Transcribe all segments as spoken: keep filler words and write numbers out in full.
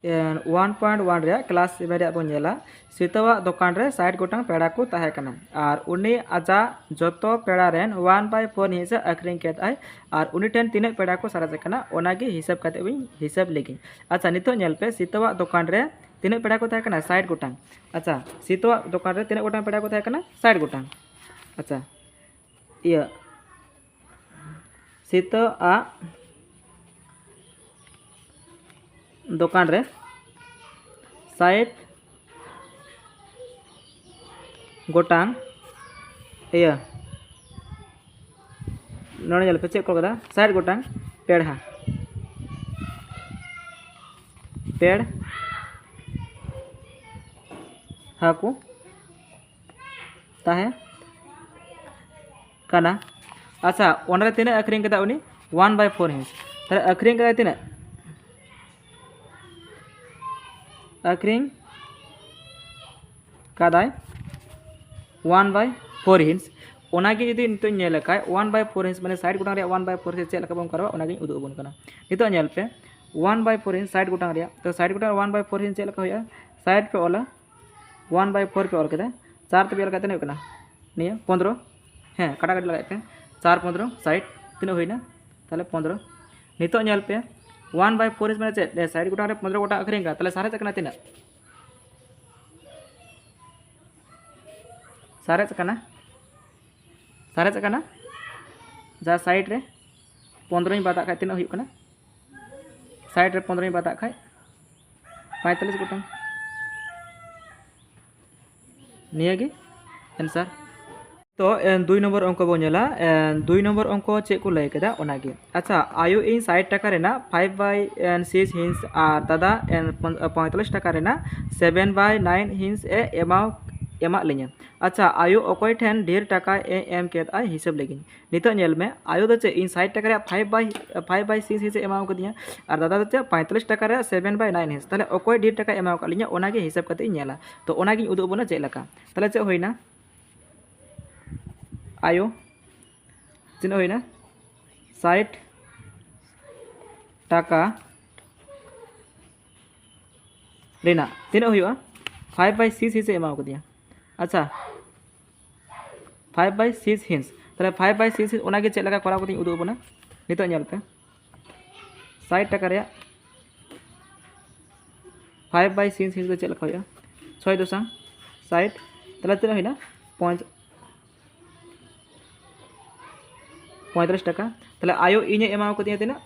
One point one ᱨᱮᱭᱟᱜ class seven ᱨᱮᱭᱟᱜ ᱵᱚᱱ ᱧᱮᱞᱟ᱾ ᱥᱤᱛᱟᱹᱣᱟᱜ ᱫᱚᱠᱟᱱ ᱨᱮ ᱥᱟᱴ ᱜᱚᱴᱟᱝ ᱯᱮᱲᱟ ᱠᱚ ᱛᱟᱦᱮᱸ ᱠᱟᱱᱟ ᱟᱨ ᱩᱱᱤ ᱟᱡᱟᱜ ᱡᱚᱛᱚ ᱯᱮᱲᱟ ᱨᱮᱱ ᱚᱣᱟᱱ ᱵᱟᱭ ᱯᱷᱳᱨ ᱦᱤᱸᱥ ᱮ ᱟᱹᱠᱷᱨᱤᱧ ᱠᱮᱫ ᱟᱭ ᱟᱨ ᱩᱱᱤ ᱴᱷᱮᱱ ᱛᱤᱱᱟᱹᱜ ᱯᱮᱲᱟ ᱠᱚ ᱥᱟᱨᱮᱡ ᱟᱠᱟᱱᱟ, ᱚᱱᱟᱜᱮ ᱦᱤᱥᱟᱹᱵ ᱠᱟᱛᱮ ᱵᱚᱱ ᱦᱤᱥᱟᱹᱵ ᱞᱮᱜᱮ᱾ ᱟᱪᱪᱷᱟ, ᱱᱤᱛᱚᱜ ᱧᱮᱞ ᱯᱮ, ᱥᱤᱛᱟᱹᱣᱟᱜ ᱫᱚᱠᱟᱱ ᱨᱮ ᱛᱤᱱᱟᱹᱜ ᱯᱮᱲᱟ ᱠᱚ ᱛᱟᱦᱮᱸ ᱠᱟᱱᱟ? ᱥᱟᱴ ᱜᱚᱴᱟᱝ᱾ ᱟᱪᱪᱷᱟ, ᱥᱤᱛᱟᱹᱣᱟᱜ ᱫᱚᱠᱟᱱ ᱨᱮ ᱛᱤᱱᱟᱹᱜ ᱜᱚᱴᱟᱝ ᱯᱮᱲᱟ ᱠᱚ ᱛᱟᱦᱮᱸ ᱠᱟᱱᱟ? ᱥᱟᱴ ᱜᱚᱴᱟᱝ᱾ ᱟᱪᱪᱷᱟ, ᱤᱭᱟᱹ ᱥᱤᱛᱟᱹᱣᱟᱜ ᱫᱚᱠᱟᱱ ᱨᱮ ᱥᱟᱴ ᱜᱚᱴᱟᱝ, ᱤᱭᱟᱹ ᱱᱚᱰᱮ ᱧᱮᱞ ᱯᱮ, ᱪᱮᱫ ᱠᱚ ᱠᱟᱫᱟ? ᱥᱟᱴ ᱜᱚᱴᱟᱝ ᱯᱮᱲᱦᱟ, ᱯᱮᱲ ᱦᱟᱹᱠᱩ ᱛᱟᱦᱮᱸ ᱠᱟᱱᱟ᱾ ᱟᱪᱪᱷᱟ, ᱚᱱᱟᱨᱮ ᱛᱤᱱᱟᱹᱜ ᱟᱹᱠᱷᱨᱤᱧ ᱠᱮᱫᱟ ᱩᱱᱤ? ᱚᱣᱟᱱ ᱵᱟᱭ ᱯᱷᱳᱨ ᱦᱤᱸᱥ᱾ ᱛᱟᱦᱞᱮ ᱟᱹᱠᱷᱨᱤᱧ ᱠᱮᱫᱟᱭ ᱛᱤᱱᱟᱹᱜ? ᱟᱹᱠᱷᱨᱤᱧ ᱠᱟᱫᱟᱭ ᱚᱣᱟᱱ ᱵᱟᱭ ᱯᱷᱳᱨ ᱦᱤᱸᱥ᱾ ᱚᱱᱟᱜᱮ ᱡᱩᱫᱤ ᱱᱤᱛᱚᱜ ᱧᱮᱞ ᱞᱮᱠᱷᱟᱡ, ᱚᱣᱟᱱ ᱵᱟᱭ ᱯᱷᱳᱨ ᱦᱤᱸᱥ ᱢᱟᱱᱮ ᱥᱟᱴ ᱜᱚᱴᱟᱝ ᱨᱮᱭᱟᱜ ᱚᱣᱟᱱ ᱵᱟᱭ ᱯᱷᱳᱨ ᱦᱤᱸᱥ ᱪᱮᱫ ᱞᱮᱠᱟ ᱵᱚᱱ ᱠᱚᱨᱟᱣᱟ, ᱚᱱᱟᱜᱤᱧ ᱩᱫᱩᱜ ᱟᱵᱚᱱ ᱠᱟᱱᱟ᱾ ᱱᱤᱛᱚᱜ ᱧᱮᱞ ᱯᱮ, ᱚᱣᱟᱱ ᱵᱟᱭ ᱯᱷᱳᱨ ᱦᱤᱸᱥ ᱥᱟᱴ ᱜᱚᱴᱟᱝ ᱨᱮᱭᱟᱜ, ᱛᱚ ᱥᱟᱴ ᱜᱚᱴᱟᱝ ᱚᱣᱟᱱ ᱵᱟᱭ ᱯᱷᱳᱨ ᱦᱤᱸᱥ ᱪᱮᱫ ᱞᱮᱠᱟ ᱦᱩᱭᱩᱜᱼᱟ? ᱥᱟᱴ ᱯᱮ ᱚᱞᱟ, ᱚᱣᱟᱱ ᱵᱟᱭ ᱯᱷᱳᱨ ᱯᱮ ᱚᱞ ᱠᱮᱫᱟ, ᱪᱟᱨ ᱛᱮᱯᱮ ᱚᱞ ᱠᱟᱛᱮ ᱦᱩᱭᱩᱜ ᱠᱟᱱᱟ ᱱᱤᱭᱟᱹ ᱯᱚᱱᱫᱽᱨᱚ᱾ ᱦᱮᱸ, ᱠᱟᱴᱟᱠᱟᱴᱤ ᱞᱟᱜᱟᱭ ᱯᱮ, ᱪᱟᱨ ᱯᱚᱱᱫᱽᱨᱚ ᱥᱟᱴ, ᱛᱤᱱᱟᱹᱜ ᱦᱩᱭᱱᱟ? ᱛᱟᱦᱞᱮ ᱯᱚᱱᱫᱽᱨᱚ᱾ ᱱᱤᱛᱚᱜ ᱧᱮᱞ ᱯᱮ, ᱚᱣᱟᱱ ᱵᱟᱭ ᱯᱷᱳᱨ ᱦᱤᱸᱥ ᱢᱟᱱᱮ ᱪᱮᱫ? ᱥᱟᱴ ᱜᱚᱴᱟᱝ ᱨᱮ ᱯᱚᱱᱫᱽᱨᱚ ᱜᱚᱴᱟᱝ ᱟᱹᱠᱷᱨᱤᱧ ᱠᱟᱱᱟ, ᱛᱟᱦᱞᱮ ᱥᱟᱨᱮᱡ ᱠᱟᱱᱟ ᱛᱤᱱᱟᱹᱜ? ᱥᱟᱨᱮᱡ ᱠᱟᱱᱟ, ᱥᱟᱨᱮᱡ ᱠᱟᱱᱟ ᱡᱟᱦᱟᱸ ᱥᱟᱭᱤᱰ ᱨᱮ ᱯᱚᱱᱫᱽᱨᱚᱧ ᱵᱟᱫᱟᱜ ᱠᱷᱟᱡ ᱛᱤᱱᱟᱹᱜ ᱦᱩᱭᱩᱜ ᱠᱟᱱᱟ? ᱥᱟᱭᱤᱰ ᱨᱮ ᱯᱚᱱᱫᱽᱨᱚᱧ ᱵᱟᱫᱟᱜ ᱠᱷᱟᱡ ᱯᱚᱸᱭᱛᱟᱞᱞᱤᱥ ᱜᱚᱴᱟᱝ᱾ ᱱᱤᱭᱟᱹ ᱜᱮ ᱮᱱᱥᱟᱨ᱾ ᱛᱚ, ᱮᱱ, ᱫᱩᱭ ᱱᱚᱢᱵᱚᱨ ᱚᱝᱠᱚ ᱵᱚᱱ ᱧᱮᱞᱟ᱾ ᱮᱱ, ᱫᱩᱭ ᱱᱚᱢᱵᱚᱨ ᱚᱝᱠᱚ ᱪᱮᱫ ᱠᱚ ᱞᱟᱹᱭ ᱠᱮᱫᱟ ᱚᱱᱟᱜᱮ᱾ ᱟᱪᱪᱷᱟ, ᱟᱭᱳ ᱤᱧ ᱥᱟᱴ ᱴᱟᱠᱟ ᱨᱮᱱᱟᱜ ᱯᱷᱟᱭᱤᱵᱷ ᱵᱟᱭ ᱥᱤᱠᱥ ᱦᱤᱸᱥ ᱟᱨ ᱫᱟᱫᱟ, ᱮᱱ, ᱯᱚᱧ-, ᱯᱚᱸᱭᱛᱟᱞᱞᱤᱥ ᱴᱟᱠᱟ ᱨᱮᱱᱟᱜ ᱥᱮᱵᱷᱮᱱ ᱵᱟᱭ ᱱᱟᱭᱤᱱ ᱦᱤᱸᱥ ᱮ ᱮᱢᱟᱣ-, ᱮᱢᱟᱜ ᱞᱤᱧᱟᱹ᱾ ᱟᱪᱪᱷᱟ, ᱟᱭᱳ ᱚᱠᱚᱭ ᱴᱷᱮᱱ ᱰᱷᱮᱨ ᱴᱟᱠᱟᱭ ᱮ-, ᱮᱢ ᱠᱮᱫ ᱟᱭ, ᱦᱤᱥᱟᱹᱵ ᱞᱟᱹᱜᱤᱫ᱾ ᱱᱤᱛᱚᱜ ᱧᱮᱞ ᱢᱮ, ᱟᱭᱳ ᱫᱚ ᱪᱮᱫ, ᱤᱧ ᱥᱟᱴ ᱴᱟᱠᱟ ᱨᱮᱭᱟᱜ ᱯᱷᱟᱭᱤᱵᱷ ᱵᱟᱭ, ᱯᱷᱟᱭᱤᱵᱷ ᱵᱟᱭ ᱥᱤᱠᱥ ᱦᱤᱸᱥ ᱮ ᱮᱢᱟᱣ ᱠᱟᱫᱤᱧᱟ, ᱟᱨ ᱫᱟᱫᱟ ᱫᱚ ᱪᱮᱫ, ᱯᱚᱸᱭᱛᱟᱞᱞᱤᱥ ᱴᱟᱠᱟ ᱨᱮᱭᱟᱜ ᱥᱮᱵᱷᱮᱱ ᱵᱟᱭ ᱱᱟᱭᱤᱱ ᱦᱤᱸᱥ᱾ ᱛᱟᱦᱞᱮ ᱚᱠᱚᱭ ᱰᱷᱮᱨ ᱴᱟᱠᱟᱭ ᱮᱢᱟᱣ ᱟᱠᱟᱫ ᱞᱤᱧᱟ, ᱚᱱᱟᱜᱮ ᱦᱤᱥᱟᱹᱵ ᱠᱟᱛᱮ ᱤᱧ ᱧᱮᱞᱟ᱾ ᱛᱚ, ᱚᱱᱟᱜᱤᱧ ᱩᱫᱩᱜ ᱟᱵᱚᱱᱟ ᱪᱮᱫ ᱞᱮᱠᱟ᱾ ᱛᱟᱦᱞᱮ ᱪᱮᱫ ᱦᱩᱭᱱᱟ? ᱟᱭᱳ ᱛᱤᱱᱟᱹᱜ ᱦᱩᱭᱱᱟ? ᱥᱟᱴ ᱴᱟᱠᱟ ᱨᱮᱱᱟᱜ ᱛᱤᱱᱟᱹᱜ ᱦᱩᱭᱩᱜᱼᱟ? Five by six hints ᱮ ᱮᱢᱟᱣ ᱠᱟᱫᱤᱧᱟ᱾ ᱟᱪᱪᱷᱟ, five by six hints, ᱛᱟᱦᱚᱞᱮ five by six hints ᱚᱱᱟᱜᱮ ᱪᱮᱫ ᱞᱮᱠᱟ ᱠᱚᱨᱟᱣ ᱠᱟᱛᱮᱧ ᱩᱫᱩᱜ ᱟᱵᱚᱱᱟ᱾ ᱱᱤᱛᱚᱜ ᱧᱮᱞ ᱯᱮ, ᱥᱟᱭᱴ ᱴᱟᱠᱟ ᱨᱮᱭᱟᱜ five by six hints ᱫᱚ ᱪᱮᱫ ᱞᱮᱠᱟ ᱦᱩᱭᱩᱜᱼᱟ? ᱪᱷᱚᱭ ᱫᱚᱥᱟᱝ ᱥᱟᱭᱴ, ᱛᱟᱦᱚᱞᱮ ᱛᱤᱱᱟᱹᱜ ᱦᱩᱭᱱᱟ? ᱯᱚᱸᱪ ᱯᱚᱸᱭᱛᱟᱞᱤᱥ ᱴᱟᱠᱟ᱾ ᱛᱟᱦᱚᱞᱮ ᱟᱭᱳ ᱤᱧᱮ ᱮᱢᱟᱣ ᱠᱟᱫᱤᱧᱟ ᱛᱤᱱᱟᱹᱜ?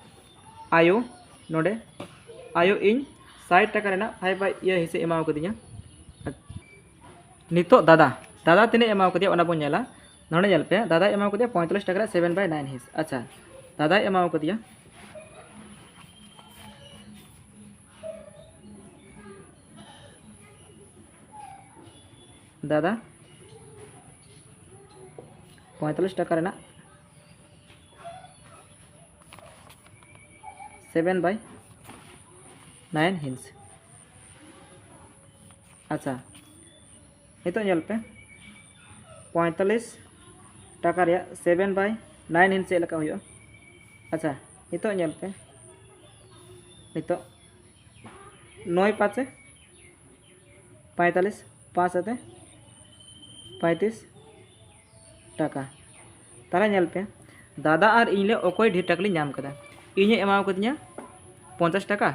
ᱟᱭᱳ ᱱᱚᱰᱮ, ᱟᱭᱳ ᱤᱧ ᱥᱟᱭᱴ ᱴᱟᱠᱟ ᱨᱮᱱᱟᱜ five by, ᱤᱭᱟᱹ, ᱦᱤᱸᱥᱮ ᱮᱢᱟᱣ ᱠᱟᱫᱤᱧᱟ᱾ ᱱᱤᱛᱚᱜ ᱫᱟᱫᱟ, ᱫᱟᱫᱟ ᱛᱤᱱᱟᱹᱜ ᱮ ᱮᱢᱟᱣ ᱠᱟᱫᱮᱭᱟ ᱚᱱᱟ ᱵᱚᱱ ᱧᱮᱞᱟ᱾ ᱱᱚᱰᱮ ᱧᱮᱞ ᱯᱮ, ᱫᱟᱫᱟᱭ ᱮᱢᱟᱣ ᱠᱟᱫᱮᱭᱟ ᱯᱚᱸᱭᱛᱟᱞᱤᱥ ᱴᱟᱠᱟ ᱨᱮᱭᱟᱜ seven by nine hints᱾ ᱟᱪᱪᱷᱟ, ᱫᱟᱫᱟᱭ ᱮᱢᱟᱣ ᱠᱟᱫᱮᱭᱟ, ᱫᱟᱫᱟ ᱯᱚᱸᱭᱛᱟᱞᱤᱥ ᱴᱟᱠᱟ ᱨᱮᱱᱟᱜ seven by nine hints᱾ ᱟᱪᱪᱷᱟ, ᱱᱤᱛᱚᱜ ᱧᱮᱞ ᱯᱮ, ᱯᱚᱸᱭᱛᱟᱞᱤᱥ ᱴᱟᱠᱟ ᱨᱮᱭᱟᱜ seven by nine hints ᱪᱮᱫ ᱞᱮᱠᱟ ᱦᱩᱭᱩᱜᱼᱟ? ᱟᱪᱪᱷᱟ, ᱱᱤᱛᱚᱜ ᱧᱮᱞ ᱯᱮ, ᱱᱤᱛᱚᱜ ᱱᱚᱭ ᱯᱟᱸᱪᱮ ᱯᱚᱸᱭᱛᱟᱞᱤᱥ, ᱯᱟᱸᱪ ᱟᱛᱮ ᱯᱚᱸᱭᱛᱨᱤᱥ ᱴᱟᱠᱟ᱾ ᱛᱟᱦᱚᱞᱮ ᱧᱮᱞ ᱯᱮ, ᱫᱟᱫᱟ ᱟᱨ ᱤᱧ ᱞᱮ ᱚᱠᱚᱭ ᱰᱷᱮᱨ ᱴᱟᱠᱟ ᱞᱤᱧ ᱧᱟᱢ ᱠᱟᱫᱟ? ᱤᱧᱮ ᱮᱢᱟᱣ ᱠᱟᱫᱤᱧᱟ ᱯᱚᱧᱪᱟᱥ ᱴᱟᱠᱟ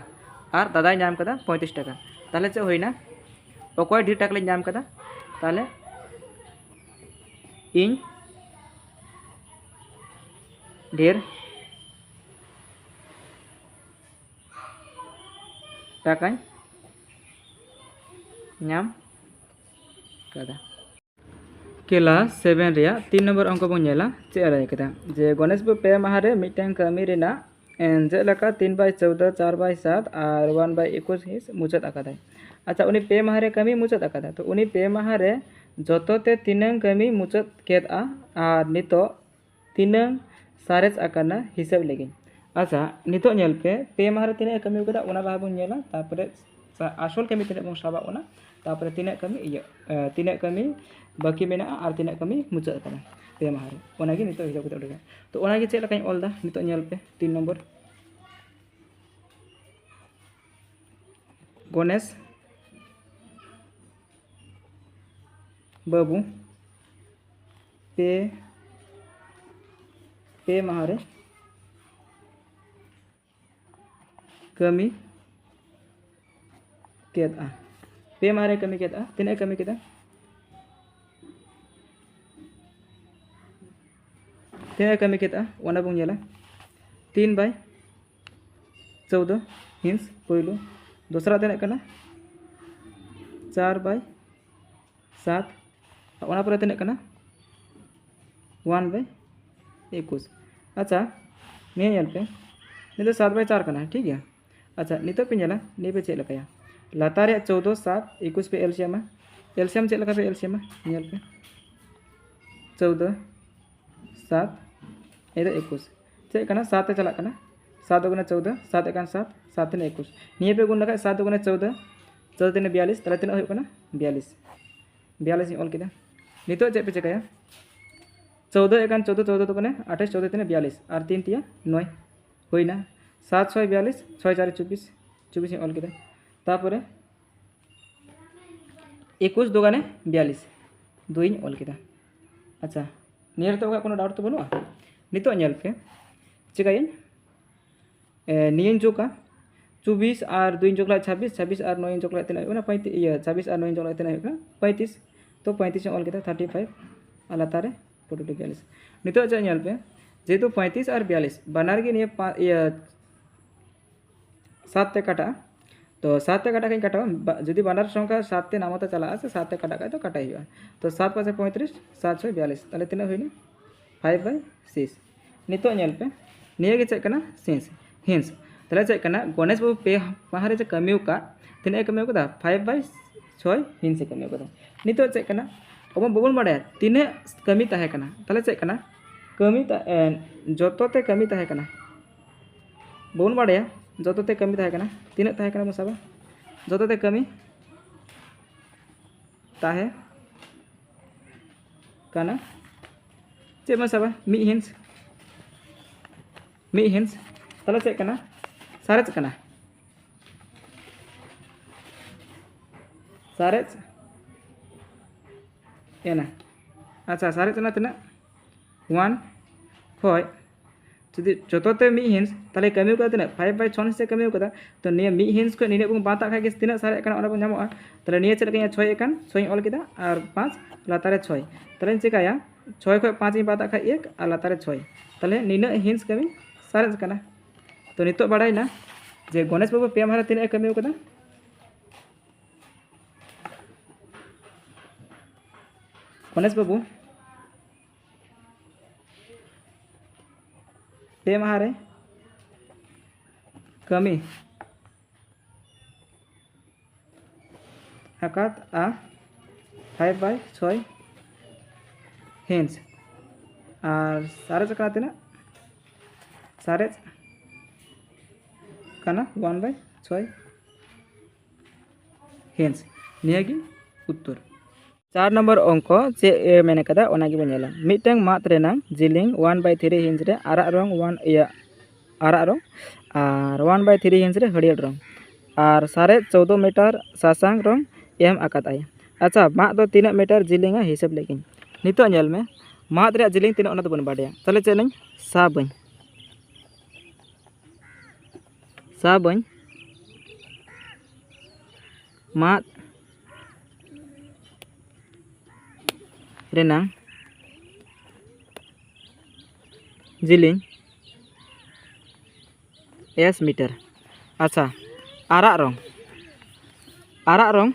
ᱟᱨ ᱫᱟᱫᱟᱭ ᱧᱟᱢ ᱠᱟᱫᱟ ᱯᱚᱸᱭᱛᱨᱤᱥ ᱴᱟᱠᱟ᱾ ᱛᱟᱦᱚᱞᱮ ᱪᱮᱫ ᱦᱩᱭᱱᱟ? ᱚᱠᱚᱭ ᱰᱷᱮᱨ ᱴᱟᱠᱟ ᱞᱤᱧ ᱧᱟᱢ ᱠᱟᱫᱟ? ᱛᱟᱦᱚᱞᱮ ᱤᱧ ᱰᱷᱮᱨ ᱴᱟᱠᱟᱧ ᱧᱟᱢ ᱠᱟᱫᱟ᱾ ᱠᱮᱞᱟᱥ ᱥᱮᱵᱷᱮᱱ ᱨᱮᱭᱟᱜ ᱛᱤᱱ ᱱᱚᱢᱵᱚᱨ ᱚᱝᱠᱚ ᱵᱚᱱ ᱧᱮᱞᱟ᱾ ᱪᱮᱫ ᱮ ᱞᱟᱹᱭ ᱠᱮᱫᱟ? ᱡᱮ ᱜᱚᱱᱮᱥ ᱵᱟᱹᱵᱩ ᱯᱮ ᱢᱟᱦᱟ ᱨᱮ ᱢᱤᱫᱴᱟᱝ ᱠᱟᱹᱢᱤ ᱨᱮᱱᱟᱜ, ᱮᱸ, ᱪᱮᱫ ᱞᱮᱠᱟ ᱛᱤᱱ by ᱪᱳᱫᱽᱫᱳ, ᱪᱟᱨ by ᱥᱟᱛ ᱟᱨ one by ᱮᱠᱩᱥ ᱦᱤᱸᱥ ᱢᱩᱪᱟᱹᱫ ᱟᱠᱟᱫᱟᱭ᱾ ᱟᱪᱪᱷᱟ, ᱩᱱᱤ ᱯᱮ ᱢᱟᱦᱟ ᱨᱮ ᱠᱟᱹᱢᱤ ᱢᱩᱪᱟᱹᱫ ᱟᱠᱟᱫᱟ, ᱛᱚ ᱩᱱᱤ ᱯᱮ ᱢᱟᱦᱟ ᱨᱮ ᱡᱚᱛᱚ ᱛᱮ ᱛᱤᱱᱟᱹᱝ ᱠᱟᱹᱢᱤ ᱢᱩᱪᱟᱹᱫ ᱠᱮᱫᱼᱟ ᱟᱨ ᱱᱤᱛᱚᱜ ᱛᱤᱱᱟᱹᱝ ᱥᱟᱨᱮᱡ ᱟᱠᱟᱱᱟ ᱦᱤᱥᱟᱹᱵ ᱞᱟᱹᱜᱤᱫ᱾ ᱟᱪᱪᱷᱟ, ᱱᱤᱛᱚᱜ ᱧᱮᱞ ᱯᱮ, ᱯᱮ ᱢᱟᱦᱟ ᱨᱮ ᱛᱤᱱᱟᱹᱜ ᱮ ᱠᱟᱹᱢᱤ ᱠᱟᱫᱟ ᱚᱱᱟ ᱞᱟᱦᱟ ᱵᱚᱱ ᱧᱮᱞᱟ, ᱛᱟᱨᱯᱚᱨᱮ ᱥᱟ-, ᱟᱥᱚᱞ ᱠᱟᱹᱢᱤ ᱛᱤᱱᱟᱹᱜ ᱵᱚᱱ ᱥᱟᱵᱟ ᱚᱱᱟ, ᱛᱟᱨᱯᱚᱨᱮ ᱛᱤᱱᱟᱹᱜ ᱠᱟᱹᱢᱤ ᱤᱭᱟᱹ, ᱮ, ᱛᱤᱱᱟᱹᱜ ᱠᱟᱹᱢᱤ ᱵᱟᱹᱠᱤ ᱢᱮᱱᱟᱜᱼᱟ ᱟᱨ ᱛᱤᱱᱟᱹᱜ ᱠᱟᱹᱢᱤ ᱢᱩᱪᱟᱹᱫ ᱟᱠᱟᱱᱟ ᱯᱮ ᱢᱟᱦᱟ ᱨᱮ, ᱚᱱᱟᱜᱮ ᱱᱤᱛᱚᱜ ᱦᱤᱥᱟᱹᱵ ᱠᱟᱛᱮ ᱩᱰᱩᱠᱟ᱾ ᱛᱚ ᱚᱱᱟᱜᱮ ᱪᱮᱫ ᱞᱮᱠᱟᱧ ᱚᱞ ᱮᱫᱟ ᱱᱤᱛᱚᱜ ᱧᱮᱞ ᱯᱮ, ᱛᱤᱱ ᱱᱚᱢᱵᱚᱨ, ᱜᱚᱱᱮᱥ ᱵᱟᱹᱵᱩ ᱯᱮ ᱯᱮ ᱢᱟᱦᱟ ᱨᱮ ᱠᱟᱹᱢᱤ ᱠᱮᱫᱼᱟ᱾ ᱯᱮ ᱢᱟᱦᱟ ᱨᱮ ᱠᱟᱹᱢᱤ ᱠᱮᱫᱼᱟ᱾ ᱛᱤᱱᱟᱹᱜ ᱮ ᱠᱟᱹᱢᱤ ᱠᱮᱫᱟ? ᱛᱤᱱᱟᱹᱜ ᱮ ᱠᱟᱹᱢᱤ ᱠᱮᱫᱼᱟ? ᱚᱱᱟ ᱵᱚᱱ ᱧᱮᱞᱟ᱾ ᱛᱤᱱ ᱵᱟᱭ ᱪᱳᱫᱽᱫᱳ ᱦᱤᱱᱥ ᱯᱳᱭᱞᱳ᱾ ᱫᱚᱥᱨᱟ ᱛᱤᱱᱟᱹᱜ ᱠᱟᱱᱟ? ᱪᱟᱨ ᱵᱟᱭ ᱥᱟᱛ᱾ ᱚᱱᱟ ᱯᱚᱨᱮ ᱛᱤᱱᱟᱹᱜ ᱠᱟᱱᱟ? ᱚᱣᱟᱱ ᱵᱟᱭ ᱮᱠᱩᱥ᱾ ᱟᱪᱪᱷᱟ, ᱱᱤᱭᱟᱹ ᱧᱮᱞ ᱯᱮ, ᱱᱤᱭᱟᱹ ᱫᱚ ᱥᱟᱛ ᱵᱟᱭ ᱪᱟᱨ ᱠᱟᱱᱟ, ᱴᱷᱤᱠ ᱜᱮᱭᱟ᱾ ᱟᱪᱪᱷᱟ, ᱱᱤᱛᱚᱜ ᱯᱮ ᱧᱮᱞᱟ, ᱱᱤᱭᱟᱹ ᱯᱮ ᱪᱮᱫ ᱞᱮᱠᱟᱭᱟ? ᱞᱟᱛᱟᱨ ᱨᱮᱭᱟᱜ ᱪᱳᱫᱽᱫᱳ, ᱥᱟᱛ, ᱮᱠᱩᱥ ᱯᱮ ᱮᱞᱥᱤᱭᱟᱢᱟ᱾ ᱮᱞᱥᱤᱭᱟᱢ ᱪᱮᱫ ᱞᱮᱠᱟ ᱯᱮ ᱮᱞᱥᱤᱭᱟᱢᱟ? ᱧᱮᱞ ᱯᱮ, ᱪᱳᱫᱽᱫᱳ, ᱥᱟᱛ, ᱱᱤᱭᱟᱹ ᱫᱚ ᱮᱠᱩᱥ᱾ ᱪᱮᱫ ᱠᱟᱱᱟ? ᱥᱟᱛ ᱮ ᱪᱟᱞᱟᱜ ᱠᱟᱱᱟ᱾ ᱥᱟᱛ ᱫᱩ ᱜᱩᱱᱮ ᱪᱳᱫᱽᱫᱳ, ᱥᱟᱛ ᱮᱠᱟᱱ ᱥᱟᱛ, ᱥᱟᱛ ᱛᱤᱱᱮ ᱮᱠᱩᱥ᱾ ᱱᱤᱭᱟᱹ ᱯᱮ ᱜᱩᱱ ᱞᱮᱠᱷᱟᱡ ᱥᱟᱛ ᱫᱩ ᱜᱩᱱᱮ ᱪᱳᱫᱽᱫᱳ, ᱪᱳᱫᱽᱫᱳ ᱛᱤᱱᱮ ᱵᱤᱭᱟᱞᱤᱥ, ᱛᱟᱦᱞᱮ ᱛᱤᱱᱟᱹᱜ ᱦᱩᱭᱩᱜ ᱠᱟᱱᱟ? ᱵᱤᱭᱟᱞᱤᱥ᱾ ᱵᱤᱭᱟᱞᱤᱥ ᱤᱧ ᱚᱞ ᱠᱮᱫᱟ᱾ ᱱᱤᱛᱚᱜ ᱪᱮᱫ ᱯᱮ ᱪᱮᱠᱟᱭᱟ? ᱪᱳᱫᱽᱫᱳ ᱮᱠᱟᱱ ᱪᱳᱫᱽᱫᱳ, ᱪᱳᱫᱽᱫᱳ ᱫᱩ ᱜᱩᱱᱮ ᱟᱴᱷᱟᱥ, ᱪᱳᱫᱽᱫᱳ ᱛᱤᱱᱮ ᱵᱤᱭᱟᱞᱤᱥ, ᱟᱨ ᱛᱤᱱ ᱛᱤᱭᱟ ᱱᱚᱭ᱾ ᱦᱩᱭᱱᱟ᱾ ᱥᱟᱛ ᱪᱷᱚᱭ ᱵᱤᱭᱟᱞᱤᱥ, ᱪᱷᱚᱭ ᱪᱟᱨ ᱪᱚᱵᱵᱤᱥ, ᱪᱚᱵᱵᱤᱥ ᱤᱧ ᱚᱞ ᱠᱮᱫᱟ᱾ ᱛᱟᱯᱚᱨᱮ ᱮᱠᱩᱥ ᱫᱩ ᱜᱩᱱᱮ ᱵᱤᱭᱟᱞᱤᱥ, ᱫᱩᱭᱤᱧ ᱚᱞ ᱠᱮᱫᱟ᱾ ᱟᱪᱪᱷᱟ, ᱱᱤᱭᱟᱹ ᱨᱮᱫᱚ ᱚᱠᱟ ᱠᱳᱱᱳ ᱰᱟᱣᱩᱴ ᱛᱚ ᱵᱟᱹᱱᱩᱜᱼᱟ? ᱱᱤᱛᱚᱜ ᱧᱮᱞ ᱯᱮ, ᱪᱮᱠᱟᱭᱟᱹᱧ? ᱮ, ᱱᱤᱭᱟᱹᱧ ᱡᱳᱜᱟ, ᱪᱚᱵᱵᱤᱥ ᱟᱨ ᱫᱩᱭᱤᱧ ᱡᱳᱜᱽ ᱞᱮᱠᱷᱟᱱ ᱪᱷᱟᱵᱵᱤᱥ, ᱪᱷᱟᱵᱵᱤᱥ ᱟᱨ ᱱᱚᱭᱤᱧ ᱡᱳᱜᱽ ᱞᱮᱠᱷᱟᱱ ᱛᱤᱱᱟᱹᱜ ᱦᱩᱭᱩᱜ ᱠᱟᱱᱟ? ᱯᱚᱸᱭᱛᱨᱤᱥ᱾ ᱤᱭᱟᱹ, ᱪᱷᱟᱵᱵᱤᱥ ᱟᱨ ᱱᱚᱭᱤᱧ ᱡᱳᱜᱽ ᱞᱮᱠᱷᱟᱱ ᱛᱤᱱᱟᱹᱜ ᱦᱩᱭᱩᱜ ᱠᱟᱱᱟ? ᱯᱚᱸᱭᱛᱨᱤᱥ᱾ ᱛᱚ ᱯᱚᱸᱭᱛᱨᱤᱥ ᱤᱧ ᱚᱞ ᱠᱮᱫᱟ, ᱛᱷᱟᱨᱴᱤ ᱯᱷᱟᱭᱤᱵᱷ, ᱟᱨ ᱞᱟᱛᱟᱨ ᱨᱮ ᱯᱷᱳᱨᱴᱤ ᱴᱩ ᱵᱤᱭᱟᱞᱤᱥ᱾ ᱱᱤᱛᱚᱜ ᱪᱮᱫ ᱧᱮᱞ ᱯᱮ, ᱡᱮᱦᱮᱛᱩ ᱯᱚᱸᱭᱛᱨᱤᱥ ᱟᱨ ᱵᱤᱭᱟᱞᱤᱥ ᱵᱟᱱᱟᱨ ᱜᱮ ᱱᱤᱭᱟᱹ ᱯᱟ-, ᱤᱭᱟᱹ, ᱥᱟᱛ ᱛᱮ ᱠᱟᱴᱟᱜᱼᱟ, ᱛᱚ ᱥᱟᱛ ᱛᱮ ᱠᱟᱴᱟᱜ ᱠᱷᱟᱱ ᱠᱟᱴᱟᱣᱟ, ᱵᱟ-, ᱡᱩᱫᱤ ᱵᱟᱱᱟᱨ ᱥᱚᱝᱠᱷᱟ ᱥᱟᱛ ᱛᱮ ᱱᱟᱢᱟᱛᱟ ᱪᱟᱞᱟᱜᱼᱟ, ᱥᱮ ᱥᱟᱛ ᱛᱮ ᱠᱟᱴᱟᱜ ᱠᱷᱟᱱ ᱫᱚ ᱠᱟᱴᱟᱭ ᱦᱩᱭᱩᱜᱼᱟ᱾ ᱛᱚ ᱥᱟᱛ ᱯᱟᱸᱪᱮ ᱯᱚᱸᱭᱛᱨᱤᱥ, ᱥᱟᱛ ᱪᱷᱚᱭ ᱵᱤᱭᱟᱞᱤᱥ, ᱛᱟᱦᱞᱮ ᱛᱤᱱᱟᱹᱜ ᱦᱩᱭᱱᱟ? ᱯᱷᱟᱭᱤᱵᱷ ᱵᱟᱭ ᱥᱤᱠᱥ᱾ ᱱᱤᱛᱚᱜ ᱧᱮᱞ ᱯᱮ, ᱱᱤᱭᱟᱹ ᱜᱮ ᱪᱮᱫ ᱠᱟᱱᱟ? ᱥᱤᱱᱥ, ᱦᱤᱱᱥ᱾ ᱛᱟᱦᱞᱮ ᱪᱮᱫ ᱠᱟᱱᱟ? ᱜᱚᱱᱮᱥ ᱵᱟᱹᱵᱩ ᱯᱮ ᱢᱟᱦᱟ ᱨᱮ ᱡᱮ ᱠᱟᱹᱢᱤ ᱟᱠᱟᱫ, ᱛᱤᱱᱟᱹᱜ ᱮ ᱠᱟᱹᱢᱤ ᱟᱠᱟᱫᱟ? ᱯᱷᱟᱭᱤᱵᱷ ᱵᱟᱭ ᱪᱷᱚᱭ ᱦᱤᱱᱥ ᱮ ᱠᱟᱹᱢᱤ ᱟᱠᱟᱫᱟ᱾ ᱱᱤᱛᱚᱜ ᱪᱮᱫ ᱠᱟᱱᱟ? ᱟᱵᱚ ᱵᱟᱵᱚᱱ ᱵᱟᱲᱟᱭᱟ ᱛᱤᱱᱟᱹᱜ ᱠᱟᱹᱢᱤ ᱛᱟᱦᱮᱸ ᱠᱟᱱᱟ᱾ ᱛᱟᱦᱞᱮ ᱪᱮᱫ ᱠᱟᱱᱟ? ᱠᱟᱹᱢᱤ ᱛᱟ-, ᱮ, ᱡᱚᱛᱚ ᱛᱮ ᱠᱟᱹᱢᱤ ᱛᱟᱦᱮᱸ ᱠᱟᱱᱟ᱾ ᱵᱟᱵᱚᱱ ᱵᱟᱲᱟᱭᱟ ᱡᱚᱛᱚ ᱛᱮ ᱠᱟᱹᱢᱤ ᱛᱟᱦᱮᱸ ᱠᱟᱱᱟ᱾ ᱛᱤᱱᱟᱹᱜ ᱛᱟᱦᱮᱸ ᱠᱟᱱᱟ ᱵᱚᱱ ᱥᱟᱵᱟ? ᱡᱚᱛᱚ ᱛᱮ ᱠᱟᱹᱢᱤ ᱛᱟᱦᱮᱸ ᱠᱟᱱᱟ᱾ ᱪᱮᱫ ᱵᱚᱱ ᱥᱟᱵᱟ? ᱢᱤᱫ ᱦᱤᱱᱥ, ᱢᱤᱫ ᱦᱤᱱᱥ᱾ ᱛᱟᱦᱞᱮ ᱪᱮᱫ ᱠᱟᱱᱟ? ᱥᱟᱨᱮᱡ ᱠᱟᱱᱟ, ᱥᱟᱨᱮᱡ ᱮᱱᱟ᱾ ᱟᱪᱪᱷᱟ, ᱥᱟᱨᱮᱡ ᱮᱱᱟ ᱛᱤᱱᱟᱹᱜ? ᱚᱣᱟᱱ ᱠᱷᱚᱡ ᱡᱩᱫᱤ ᱡᱚᱛᱚ ᱛᱮ ᱢᱤᱫ ᱦᱤᱱᱥ, ᱛᱟᱦᱚᱞᱮ ᱠᱟᱹᱢᱤ ᱠᱟᱫᱟ ᱛᱤᱱᱟᱹᱜ? ᱯᱷᱟᱭᱤᱵᱷ ᱵᱟᱭ ᱪᱷᱚ ᱦᱤᱱᱥ ᱮ ᱠᱟᱹᱢᱤ ᱠᱟᱫᱟ᱾ ᱛᱚ ᱱᱤᱭᱟᱹ ᱢᱤᱫ ᱦᱤᱱᱥ ᱠᱷᱚᱡ ᱱᱤᱱᱟᱹᱜ ᱵᱚᱱ ᱵᱟᱫ ᱟᱜ ᱠᱷᱟᱡ ᱜᱮ ᱛᱤᱱᱟᱹᱜ ᱥᱟᱨᱮᱡ ᱠᱟᱱᱟ ᱚᱱᱟ ᱵᱚᱱ ᱧᱟᱢᱚᱜᱼᱟ᱾ ᱛᱟᱦᱚᱞᱮ ᱱᱤᱭᱟᱹ ᱪᱮᱫ ᱞᱮᱠᱟᱧ ᱪᱷᱚᱭ ᱮ ᱠᱟᱱ, ᱪᱷᱚᱭ ᱤᱧ ᱚᱞ ᱠᱮᱫᱟ ᱟᱨ ᱯᱟᱸᱪ ᱞᱟᱛᱟᱨ ᱨᱮ ᱪᱷᱚᱭ᱾ ᱛᱟᱦᱚᱞᱮᱧ ᱪᱮᱠᱟᱭᱟ? ᱪᱷᱚᱭ ᱠᱷᱚᱡ ᱯᱟᱸᱪ ᱤᱧ ᱵᱟᱫ ᱟᱜ ᱠᱷᱟᱡ ᱮᱠ ᱟᱨ ᱞᱟᱛᱟᱨ ᱨᱮ ᱪᱷᱚᱭ᱾ ᱛᱟᱦᱚᱞᱮ ᱱᱤᱱᱟᱹᱜ ᱦᱤᱱᱥ ᱠᱟᱹᱢᱤ ᱥᱟᱨᱮᱡ ᱠᱟᱱᱟ᱾ ᱛᱚ ᱱᱤᱛᱚᱜ ᱵᱟᱲᱟᱭᱱᱟ ᱡᱮ ᱜᱚᱱᱮᱥ ᱵᱟᱹᱵᱩ ᱯᱮ ᱢᱟᱦᱟ ᱨᱮ ᱛᱤᱱᱟᱹᱜ ᱮ ᱠᱟᱹᱢᱤ ᱠᱟᱫᱟ? ᱜᱚᱱᱮᱥ ᱵᱟᱹᱵᱩ, ᱯᱮ ᱢᱟᱦᱟ ᱨᱮ ᱠᱟᱹᱢᱤ ᱟᱠᱟᱫᱼᱟ ᱯᱷᱟᱭᱤᱵᱷ ᱵᱟᱭ ᱪᱷᱚᱭ ᱦᱤᱱᱥ᱾ ᱟᱨ ᱥᱟᱨᱮᱡ ᱠᱟᱱᱟ ᱛᱤᱱᱟᱹᱜ? ᱥᱟᱨᱮᱡ ᱠᱟᱱᱟ ᱚᱣᱟᱱ ᱵᱟᱭ ᱪᱷᱚᱭ ᱦᱤᱱᱥ᱾ ᱱᱤᱭᱟᱹ ᱜᱮ ᱩᱛᱛᱚᱨ᱾ ᱪᱟᱨ ᱱᱚᱢᱵᱚᱨ ᱚᱝᱠᱚ ᱪᱮᱫ ᱮ ᱢᱮᱱ ᱠᱟᱫᱟ, ᱚᱱᱟ ᱜᱮᱵᱚᱱ ᱧᱮᱞᱟ᱾ ᱢᱤᱫᱴᱟᱝ ᱢᱟᱫ ᱨᱮᱱᱟᱝ ᱡᱤᱞᱤᱧ ᱚᱣᱟᱱ ᱵᱟᱭ ᱛᱷᱨᱤ ᱦᱤᱱᱥ ᱨᱮ ᱟᱨᱟᱜ ᱨᱚᱝ, ᱚᱣᱟᱱ, ᱤᱭᱟᱹ, ᱟᱨᱟᱜ ᱨᱚᱝ, ᱟᱨ ᱚᱣᱟᱱ ᱵᱟᱭ ᱛᱷᱨᱤ ᱦᱤᱱᱥ ᱨᱮ ᱦᱟᱹᱨᱭᱟᱹᱲ ᱨᱚᱝ, ᱟᱨ ᱥᱟᱨᱮᱡ ᱪᱳᱫᱽᱫᱳ ᱢᱤᱴᱟᱨ ᱥᱟᱥᱟᱝ ᱨᱚᱝ ᱮᱢ ᱟᱠᱟᱫᱟᱭ᱾ ᱟᱪᱪᱷᱟ, ᱢᱟᱫ ᱫᱚ ᱛᱤᱱᱟᱹᱜ ᱢᱤᱴᱟᱨ ᱡᱤᱞᱤᱧᱟ ᱦᱤᱥᱟᱹᱵ ᱞᱟᱹᱜᱤᱫ᱾ ᱱᱤᱛᱚᱜ ᱧᱮᱞ ᱢᱮ, ᱢᱟᱫ ᱨᱮᱭᱟᱜ ᱡᱤᱞᱤᱧ ᱛᱤᱱᱟᱹᱜ ᱚᱱᱟ ᱫᱚᱵᱚᱱ ᱵᱟᱰᱟᱭᱟ᱾ ᱛᱟᱦᱚᱞᱮ ᱪᱮᱫ ᱱᱟᱹᱧ? ᱥᱟᱵᱟᱹᱧ᱾ ᱥᱟᱵᱟᱹᱧ᱾ ᱢᱟᱫ ᱨᱮᱱᱟᱝ ᱡᱤᱞᱤᱧ ᱮᱥ ᱢᱤᱴᱟᱨ᱾ ᱟᱪᱪᱷᱟ, ᱟᱨᱟᱜ ᱨᱚᱝ, ᱟᱨᱟᱜ ᱨᱚᱝ,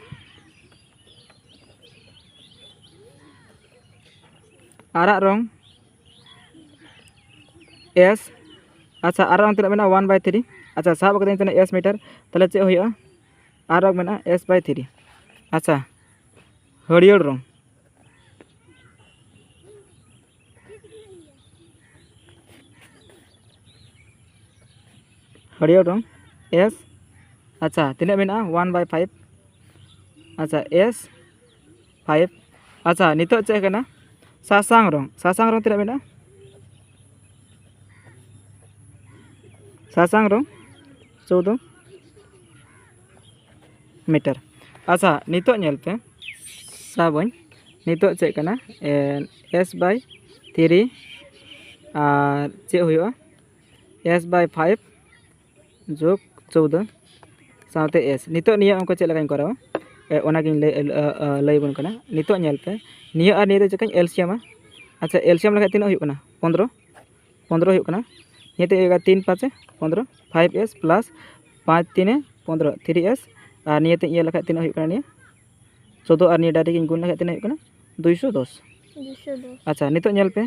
ᱟᱨᱟᱜ ᱨᱚᱝ ᱮᱥ᱾ ᱟᱪᱪᱷᱟ, ᱟᱨᱟᱜ ᱨᱚᱝ ᱛᱤᱱᱟᱹᱜ ᱢᱮᱱᱟᱜᱼᱟ? ᱚᱣᱟᱱ ᱵᱟᱭ ᱛᱷᱨᱤ᱾ ᱟᱪᱪᱷᱟ, ᱥᱟᱵ ᱠᱟᱹᱫᱟᱹᱧ ᱛᱤᱱᱟᱹᱜ ᱮᱥ ᱢᱤᱴᱟᱨ, ᱛᱟᱦᱚᱞᱮ ᱪᱮᱫ ᱦᱩᱭᱩᱜᱼᱟ? ᱟᱨᱟᱜ ᱢᱮᱱᱟᱜᱼᱟ ᱮᱥ ᱵᱟᱭ ᱛᱷᱨᱤ᱾ ᱟᱪᱪᱷᱟ, ᱦᱟᱹᱨᱭᱟᱹᱲ ᱨᱚᱝ, ᱦᱟᱹᱨᱭᱟᱹᱲ ᱨᱚᱝ ᱮᱥ᱾ ᱟᱪᱪᱷᱟ, ᱛᱤᱱᱟᱹᱜ ᱢᱮᱱᱟᱜᱼᱟ? ᱚᱣᱟᱱ ᱵᱟᱭ ᱯᱷᱟᱭᱤᱵᱷ᱾ ᱟᱪᱪᱷᱟ, ᱮᱥ ᱯᱷᱟᱭᱤᱵᱷ᱾ ᱟᱪᱪᱷᱟ, ᱱᱤᱛᱚᱜ ᱪᱮᱫ ᱠᱟᱱᱟ? ᱥᱟᱥᱟᱝ ᱨᱚᱝ, ᱥᱟᱥᱟᱝ ᱨᱚᱝ ᱛᱤᱱᱟᱹᱜ ᱢᱮᱱᱟᱜᱼᱟ? ᱥᱟᱥᱟᱝ ᱨᱚᱝ ᱪᱳᱫᱽᱫᱳ ᱢᱤᱴᱟᱨ᱾ ᱟᱪᱪᱷᱟ, ᱱᱤᱛᱚᱜ ᱧᱮᱞ ᱯᱮ, ᱥᱟᱵᱟᱹᱧ, ᱱᱤᱛᱚᱜ ᱪᱮᱫ ᱠᱟᱱᱟ? S by three ᱟᱨ ᱪᱮᱫ ᱦᱩᱭᱩᱜᱼᱟ? S by five ᱡᱳᱜᱽ ᱪᱳᱫᱫᱳ ᱥᱟᱶᱛᱮ S᱾ ᱱᱤᱛᱚᱜ ᱱᱤᱭᱟᱹ ᱚᱝᱠᱚ ᱪᱮᱫ ᱞᱮᱠᱟᱧ ᱠᱚᱨᱟᱣᱟ, ᱮ, ᱚᱱᱟᱜᱤᱧ ᱞᱟᱹᱭ, ᱞᱟᱹᱭ ᱟᱵᱚᱱ ᱠᱟᱱᱟ᱾ ᱱᱤᱛᱚᱜ ᱧᱮᱞ ᱯᱮ, ᱱᱤᱭᱟᱹ ᱟᱨ ᱱᱤᱭᱟᱹ ᱫᱚ ᱪᱮᱠᱟᱧ L C M ᱟ? ᱟᱪᱪᱷᱟ, L C M ᱞᱮᱠᱷᱟᱡ ᱛᱤᱱᱟᱹᱜ ᱦᱩᱭᱩᱜ ᱠᱟᱱᱟ? ᱯᱚᱱᱫᱽᱨᱚ, ᱯᱚᱱᱫᱽᱨᱚ ᱦᱩᱭᱩᱜ ᱠᱟᱱᱟ᱾ ᱱᱤᱭᱟᱹ ᱛᱮ ᱦᱩᱭᱩᱜᱼᱟ ᱛᱤᱱ ᱯᱟᱸᱪᱮ ᱯᱚᱱᱫᱽᱨᱚ, five S plus ᱯᱟᱸᱪ ᱛᱤᱱᱮ ᱯᱚᱱᱫᱽᱨᱚ, three S᱾ ᱟᱨ ᱱᱤᱭᱟᱹ ᱛᱮ ᱤᱭᱟᱹ ᱞᱮᱠᱷᱟᱡ ᱛᱤᱱᱟᱹᱜ ᱦᱩᱭᱩᱜ ᱠᱟᱱᱟ? ᱱᱤᱭᱟᱹ ᱪᱳᱫᱫᱳ ᱟᱨ ᱱᱤᱭᱟᱹ direct ᱤᱧ ᱜᱩᱱ ᱞᱮᱠᱷᱟᱡ ᱛᱤᱱᱟᱹᱜ ᱦᱩᱭᱩᱜ ᱠᱟᱱᱟ? ᱫᱩᱭᱥᱚ ᱫᱚᱥ᱾ ᱫᱩᱭᱥᱚ ᱫᱚᱥ᱾ ᱟᱪᱪᱷᱟ, ᱱᱤᱛᱚᱜ ᱧᱮᱞ ᱯᱮ,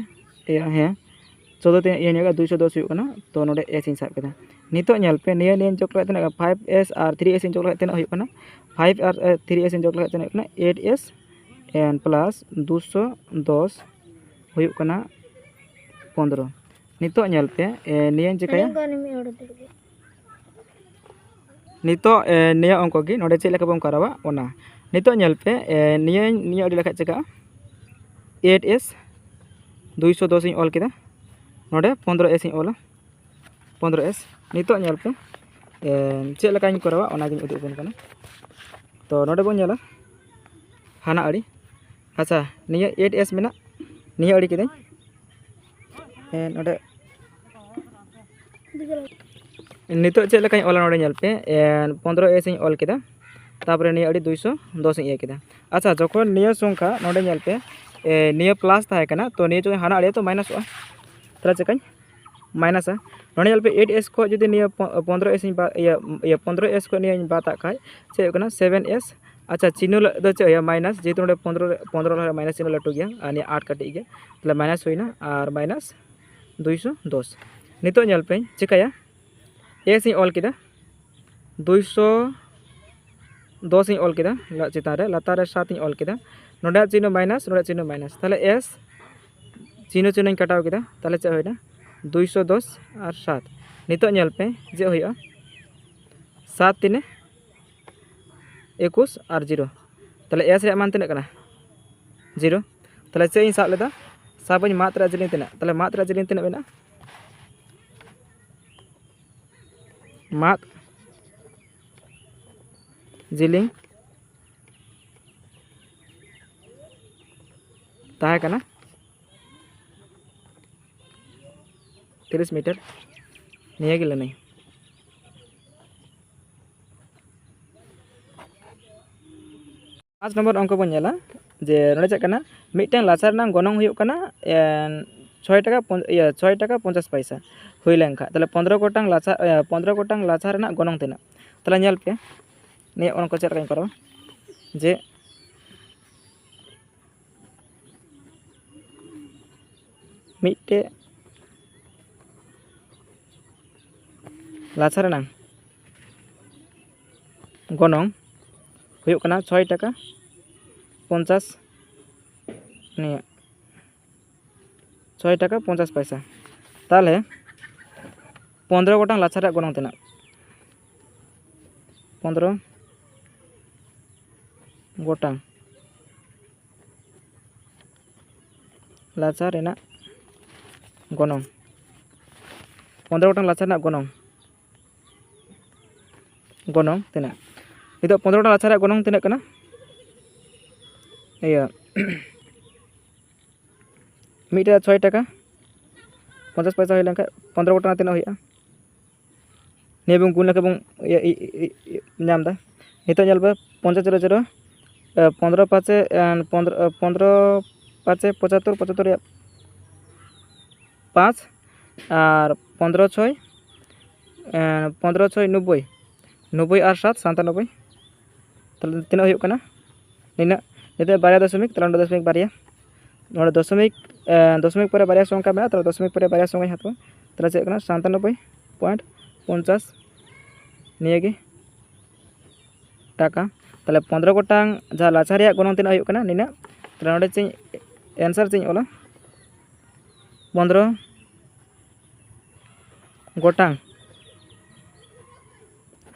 ᱤᱭᱟᱹ, ᱦᱮᱸ, ᱪᱳᱫᱫᱳ ᱛᱮ ᱤᱭᱟᱹ ᱧᱮᱞ ᱫᱩᱭᱥᱚ ᱫᱚᱥ ᱦᱩᱭᱩᱜ ᱠᱟᱱᱟ, ᱛᱚ ᱱᱚᱰᱮ S ᱤᱧ ᱥᱟᱵ ᱠᱮᱫᱟ᱾ ᱱᱤᱛᱚᱜ ᱧᱮᱞ ᱯᱮ, ᱱᱤᱭᱟᱹ ᱱᱤᱭᱟᱹᱧ ᱡᱳᱜᱽ ᱞᱮᱠᱷᱟᱡ ᱛᱤᱱᱟᱹᱜ? Five S ᱟᱨ three S ᱤᱧ ᱡᱳᱜᱽ ᱞᱮᱠᱷᱟᱡ ᱛᱤᱱᱟᱹᱜ ᱦᱩᱭᱩᱜ ᱠᱟᱱᱟ? Five ᱟᱨ three S ᱤᱧ ᱡᱳᱜᱽ ᱞᱮᱠᱷᱟᱡ ᱛᱤᱱᱟᱹᱜ ᱦᱩᱭᱩᱜ ᱠᱟᱱᱟ? Eight S plus ᱫᱩᱥᱚ ᱫᱚᱥ ᱦᱩᱭᱩᱜ ᱠᱟᱱᱟ ᱯᱚᱱᱫᱽᱨᱚ᱾ ᱱᱤᱛᱚᱜ ᱧᱮᱞ ᱯᱮ, ᱮ, ᱱᱤᱭᱟᱹᱧ ᱪᱤᱠᱟᱹᱭᱟ? ᱱᱤᱛᱚᱜ, ᱮ, ᱱᱤᱭᱟᱹ ᱚᱝᱠᱚ ᱜᱮ ᱱᱚᱰᱮ ᱪᱮᱫ ᱞᱮᱠᱟ ᱵᱚᱱ ᱠᱚᱨᱟᱣᱟ ᱚᱱᱟ᱾ ᱱᱤᱛᱚᱜ ᱧᱮᱞ ᱯᱮ, ᱮ, ᱱᱤᱭᱟᱹ, ᱱᱤᱭᱟᱹ ᱟᱹᱰᱤ ᱞᱮᱠᱷᱟᱡ ᱪᱤᱠᱟᱹᱜᱼᱟ? Eight S, ᱫᱩᱭᱥᱚ ᱫᱚᱥ ᱤᱧ ᱚᱞ ᱠᱮᱫᱟ, ᱱᱚᱰᱮ ᱯᱚᱱᱫᱽᱨᱚ S ᱤᱧ ᱚᱞᱟ, ᱯᱚᱱᱫᱽᱨᱚ S᱾ ᱱᱤᱛᱚᱜ ᱧᱮᱞ ᱯᱮ, ᱮ, ᱪᱮᱫ ᱞᱮᱠᱟᱧ ᱠᱚᱨᱟᱣᱟ ᱚᱱᱟᱜᱤᱧ ᱩᱫᱩᱜ ᱟᱵᱚᱱ ᱠᱟᱱᱟ᱾ ᱛᱚ ᱱᱚᱰᱮ ᱵᱚᱱ ᱧᱮᱞᱟ ᱦᱟᱱᱟ ᱟᱹᱲᱤ᱾ ᱟᱪᱪᱷᱟ, ᱱᱤᱭᱟᱹ eight S ᱢᱮᱱᱟᱜ, ᱱᱤᱭᱟᱹ ᱟᱹᱲᱤ ᱠᱤᱫᱟᱹᱧ᱾ ᱦᱮᱸ, ᱱᱚᱰᱮ ᱱᱤᱛᱚᱜ ᱪᱮᱫ ᱞᱮᱠᱟᱧ ᱚᱞᱟ ᱱᱚᱰᱮ ᱧᱮᱞ ᱯᱮ, ᱮ, ᱯᱚᱱᱫᱽᱨᱚ S ᱤᱧ ᱚᱞ ᱠᱮᱫᱟ, ᱛᱟᱨᱯᱚᱨᱮ ᱱᱤᱭᱟᱹ ᱟᱹᱲᱤ ᱫᱩᱭᱥᱚ ᱫᱚᱥ ᱤᱧ ᱤᱭᱟᱹ ᱠᱮᱫᱟ᱾ ᱟᱪᱪᱷᱟ, ᱡᱚᱠᱷᱚᱱ ᱱᱤᱭᱟᱹ ᱥᱚᱝᱠᱷᱟ ᱱᱚᱰᱮ ᱧᱮᱞ ᱯᱮ, ᱮ, ᱱᱤᱭᱟᱹ plus ᱛᱟᱦᱮᱸ ᱠᱟᱱᱟ, ᱛᱚ ᱱᱤᱭᱟᱹ ᱡᱚᱠᱷᱚᱱ ᱦᱟᱱᱟ ᱟᱹᱲᱤ ᱛᱚ minus ᱚᱜᱼᱟ, ᱛᱟᱦᱚᱞᱮ ᱪᱮᱠᱟᱧ minus ᱟ? ᱱᱚᱰᱮ ᱧᱮᱞ ᱯᱮ, eight S ᱠᱷᱚᱱ ᱡᱩᱫᱤ ᱱᱤᱭᱟᱹ ᱯᱚ-, ᱯᱚᱱᱫᱽᱨᱚ S ᱤᱧ ᱵᱟ-, ᱤᱭᱟᱹ, ᱤᱭᱟᱹ, ᱯᱚᱱᱫᱽᱨᱚ S ᱠᱷᱚᱱ ᱱᱤᱭᱟᱹᱧ ᱵᱟᱫ ᱟᱜ ᱠᱷᱟᱡ ᱪᱮᱫ ᱦᱩᱭᱩᱜ ᱠᱟᱱᱟ? Seven S᱾ ᱟᱪᱪᱷᱟ, ᱪᱤᱱᱦᱟᱹ ᱫᱚ ᱪᱮᱫ ᱦᱩᱭᱩᱜᱼᱟ? Minus, ᱡᱮᱦᱮᱛᱩ ᱱᱚᱰᱮ ᱯᱚᱱᱫᱽᱨᱚ ᱨᱮ, ᱯᱚᱱᱫᱽᱨᱚ ᱞᱟᱦᱟ ᱨᱮ minus ᱪᱤᱱᱦᱟᱹ ᱞᱟᱹᱴᱩ ᱜᱮᱭᱟ ᱟᱨ ᱱᱤᱭᱟᱹ ᱟᱴ ᱠᱟᱹᱴᱤᱡ ᱜᱮᱭᱟ, ᱛᱟᱦᱚᱞᱮ minus ᱦᱩᱭᱱᱟ ᱟᱨ minus ᱫᱩᱭᱥᱚ ᱫᱚᱥ᱾ ᱱᱤᱛᱚᱜ ᱧᱮᱞ ᱯᱮ ᱪᱤᱠᱟᱹᱭᱟ, S ᱤᱧ ᱚᱞ ᱠᱮᱫᱟ, ᱫᱩᱭᱥᱚ ᱫᱚᱥ ᱤᱧ ᱚᱞ ᱠᱮᱫᱟ, ᱪᱮᱛᱟᱱ ᱨᱮ, ᱞᱟᱛᱟᱨ ᱨᱮ ᱥᱟᱛ ᱤᱧ ᱚᱞ ᱠᱮᱫᱟ, ᱱᱚᱰᱮᱭᱟᱜ ᱪᱤᱱᱦᱟᱹ minus, ᱱᱚᱰᱮᱭᱟᱜ ᱪᱤᱱᱦᱟᱹ minus, ᱛᱟᱦᱚᱞᱮ S ᱪᱤᱱᱦᱟᱹ ᱪᱤᱱᱦᱟᱹᱧ ᱠᱟᱴᱟᱣ ᱠᱮᱫᱟ, ᱛᱟᱦᱚᱞᱮ ᱪᱮᱫ ᱦᱩᱭᱱᱟ? ᱫᱩᱭᱥᱚ ᱫᱚᱥ ᱟᱨ ᱥᱟᱛ᱾ ᱱᱤᱛᱚᱜ ᱧᱮᱞ ᱯᱮ ᱪᱮᱫ ᱦᱩᱭᱩᱜᱼᱟ, ᱥᱟᱛ ᱛᱤᱱᱮ ᱮᱠᱩᱥ ᱟᱨ zero, ᱛᱟᱦᱚᱞᱮ S ᱨᱮᱭᱟᱜ ᱢᱟᱱ ᱛᱤᱱᱟᱹᱜ ᱠᱟᱱᱟ? Zero᱾ ᱛᱟᱦᱚᱞᱮ ᱪᱮᱫ ᱤᱧ ᱥᱟᱵ ᱞᱮᱫᱟ? ᱥᱟᱵ ᱟᱹᱧ ᱢᱟᱫ ᱨᱮᱭᱟᱜ ᱡᱤᱞᱤᱧ ᱛᱤᱱᱟᱹᱜ? ᱛᱟᱦᱚᱞᱮ ᱢᱟᱫ ᱨᱮᱭᱟᱜ ᱡᱤᱞᱤᱧ ᱛᱤᱱᱟᱹᱜ ᱢᱮᱱᱟᱜᱼᱟ? ᱢᱟᱫ ᱡᱤᱞᱤᱧ ᱛᱟᱦᱮᱸ ᱠᱟᱱᱟ ᱛᱤᱨᱤᱥ ᱢᱤᱴᱟᱨ᱾ ᱱᱤᱭᱟᱹ ᱜᱮ ᱞᱟᱹᱱᱟᱹᱧ᱾ ᱯᱟᱸᱪ ᱱᱚᱢᱵᱚᱨ ᱚᱝᱠᱚ ᱵᱚᱱ ᱧᱮᱞᱟ, ᱡᱮ ᱱᱚᱰᱮ ᱪᱮᱫ ᱠᱟᱱᱟ, ᱢᱤᱫᱴᱟᱝ ᱞᱟᱪᱷᱟ ᱨᱮᱱᱟᱜ ᱜᱚᱱᱚᱝ ᱦᱩᱭᱩᱜ ᱠᱟᱱᱟ, ᱮᱱ, ᱪᱷᱚᱭ ᱴᱟᱠᱟ ᱯᱚᱧ-, ᱤᱭᱟᱹ, ᱪᱷᱚᱭ ᱴᱟᱠᱟ ᱯᱚᱧᱪᱟᱥ ᱯᱚᱭᱥᱟ ᱦᱩᱭ ᱞᱮᱱᱠᱷᱟᱱ, ᱛᱟᱦᱚᱞᱮ ᱯᱚᱱᱫᱽᱨᱚ ᱜᱚᱴᱟᱝ ᱞᱟᱪᱷᱟ, ᱮ, ᱯᱚᱱᱫᱽᱨᱚ ᱜᱚᱴᱟᱝ ᱞᱟᱪᱷᱟ ᱨᱮᱱᱟᱜ ᱜᱚᱱᱚᱝ ᱛᱤᱱᱟᱹᱜ? ᱛᱟᱦᱚᱞᱮ ᱧᱮᱞ ᱯᱮ, ᱱᱤᱭᱟᱹ ᱚᱝᱠᱚ ᱪᱮᱫ ᱞᱮᱠᱟᱧ ᱠᱚᱨᱟᱣᱟ, ᱡᱮ ᱢᱤᱫᱴᱮᱡ ᱞᱟᱪᱷᱟ ᱨᱮᱱᱟᱝ ᱜᱚᱱᱚᱝ ᱦᱩᱭᱩᱜ ᱠᱟᱱᱟ ᱪᱷᱚᱭ ᱴᱟᱠᱟ ᱯᱚᱧᱪᱟᱥ, ᱱᱤᱭᱟᱹ ᱪᱷᱚᱭ ᱴᱟᱠᱟ ᱯᱚᱧᱪᱟᱥ ᱯᱚᱭᱥᱟ᱾ ᱛᱟᱦᱚᱞᱮ ᱯᱚᱱᱫᱽᱨᱚ ᱜᱚᱴᱟᱝ ᱞᱟᱪᱷᱟ ᱨᱮᱭᱟᱜ ᱜᱚᱱᱚᱝ ᱛᱤᱱᱟᱹᱜ? ᱯᱚᱱᱫᱽᱨᱚ ᱜᱚᱴᱟᱝ ᱞᱟᱪᱷᱟ ᱨᱮᱱᱟᱜ ᱜᱚᱱᱚᱝ, ᱯᱚᱱᱫᱽᱨᱚ ᱜᱚᱴᱟᱝ ᱞᱟᱪᱷᱟ ᱨᱮᱱᱟᱜ ᱜᱚᱱᱚᱝ, ᱜᱚᱱᱚᱝ ᱛᱤᱱᱟᱹᱜ? ᱱᱤᱛᱚᱜ ᱯᱚᱱᱫᱽᱨᱚ ᱜᱚᱴᱟᱝ ᱞᱟᱪᱷᱟ ᱨᱮᱭᱟᱜ ᱜᱚᱱᱚᱝ ᱛᱤᱱᱟᱹᱜ ᱠᱟᱱᱟ? ᱤᱭᱟᱹ, ᱢᱤᱫᱴᱮᱡ ᱪᱷᱚᱭ ᱴᱟᱠᱟ ᱯᱚᱧᱪᱟᱥ ᱯᱚᱭᱥᱟ ᱦᱩᱭ ᱞᱮᱱᱠᱷᱟᱱ, ᱯᱚᱱᱫᱽᱨᱚ ᱜᱚᱴᱟᱝ ᱛᱤᱱᱟᱹᱜ ᱦᱩᱭᱩᱜᱼᱟ? ᱱᱤᱭᱟᱹ ᱵᱚᱱ ᱜᱩᱱ ᱞᱮᱠᱷᱟᱱ ᱵᱚᱱ ᱤᱭᱟᱹ, ᱤ-, ᱤ-, ᱤ-, ᱧᱟᱢ ᱮᱫᱟ᱾ ᱱᱤᱛᱚᱜ ᱧᱮᱞ ᱯᱮ, ᱯᱚᱧᱪᱟᱥ ᱡᱤᱨᱳ ᱡᱤᱨᱳ, ᱮ, ᱯᱚᱱᱫᱽᱨᱚ ᱯᱟᱸᱪᱮ, ᱮ, ᱯᱚᱱᱫᱽᱨᱚ, ᱮ, ᱯᱚᱱᱫᱽᱨᱚ ᱯᱟᱸᱪᱮ ᱯᱚᱸᱪᱟᱛᱛᱳᱨ, ᱯᱚᱸᱪᱟᱛᱛᱳᱨ ᱨᱮᱭᱟᱜ ᱯᱟᱸᱪ, ᱟᱨ ᱯᱚᱱᱫᱽᱨᱚ ᱪᱷᱚᱭ, ᱮ, ᱯᱚᱱᱫᱽᱨᱚ ᱪᱷᱚᱭ ᱱᱚᱵᱽᱵᱳᱭ, ᱱᱚᱵᱽᱵᱳᱭ ᱟᱨ ᱥᱟᱛ ᱥᱟᱛᱟᱱᱚᱵᱽᱵᱳᱭ᱾ ᱛᱟᱦᱚᱞᱮ ᱛᱤᱱᱟᱹᱜ ᱦᱩᱭᱩᱜ ᱠᱟᱱᱟ? ᱱᱤᱱᱟᱹᱜ᱾ ᱱᱤᱛᱚᱜ ᱵᱟᱨᱭᱟ ᱫᱚᱥᱚᱢᱤᱠ, ᱛᱟᱦᱚᱞᱮ ᱱᱚᱰᱮ ᱫᱚᱥᱚᱢᱤᱠ ᱵᱟᱨᱭᱟ, ᱱᱚᱰᱮ ᱫᱚᱥᱚᱢᱤᱠ, ᱮ, ᱫᱚᱥᱚᱢᱤᱠ ᱯᱚᱨᱮ ᱵᱟᱨᱭᱟ ᱥᱚᱝᱠᱷᱟ ᱢᱮᱱᱟᱜᱼᱟ, ᱛᱟᱦᱚᱞᱮ ᱫᱚᱥᱚᱢᱤᱠ ᱯᱚᱨᱮ ᱵᱟᱨᱭᱟ ᱥᱚᱝᱠᱷᱟᱧ ᱦᱟᱛᱟᱣᱟ᱾ ᱛᱟᱦᱚᱞᱮ ᱪᱮᱫ ᱠᱟᱱᱟ? ᱥᱟᱛᱟᱱᱚᱵᱽᱵᱳᱭ ᱯᱚᱭᱮᱱᱴ ᱯᱚᱧᱪᱟᱥ, ᱱᱤᱭᱟᱹᱜᱮ ᱴᱟᱠᱟ᱾ ᱛᱟᱦᱚᱞᱮ ᱯᱚᱱᱫᱽᱨᱚ ᱜᱚᱴᱟᱝ ᱡᱟᱦᱟᱸ ᱞᱟᱪᱷᱟ ᱨᱮᱭᱟᱜ ᱜᱚᱱᱚᱝ ᱛᱤᱱᱟᱹᱜ ᱦᱩᱭᱩᱜ ᱠᱟᱱᱟ? ᱱᱤᱱᱟᱹᱜ᱾ ᱛᱟᱦᱚᱞᱮ ᱱᱚᱰᱮ ᱪᱮᱫ answer ᱪᱮᱫ ᱤᱧ ᱚᱞᱟ? ᱯᱚᱱᱫᱽᱨᱚ ᱜᱚᱴᱟᱝ,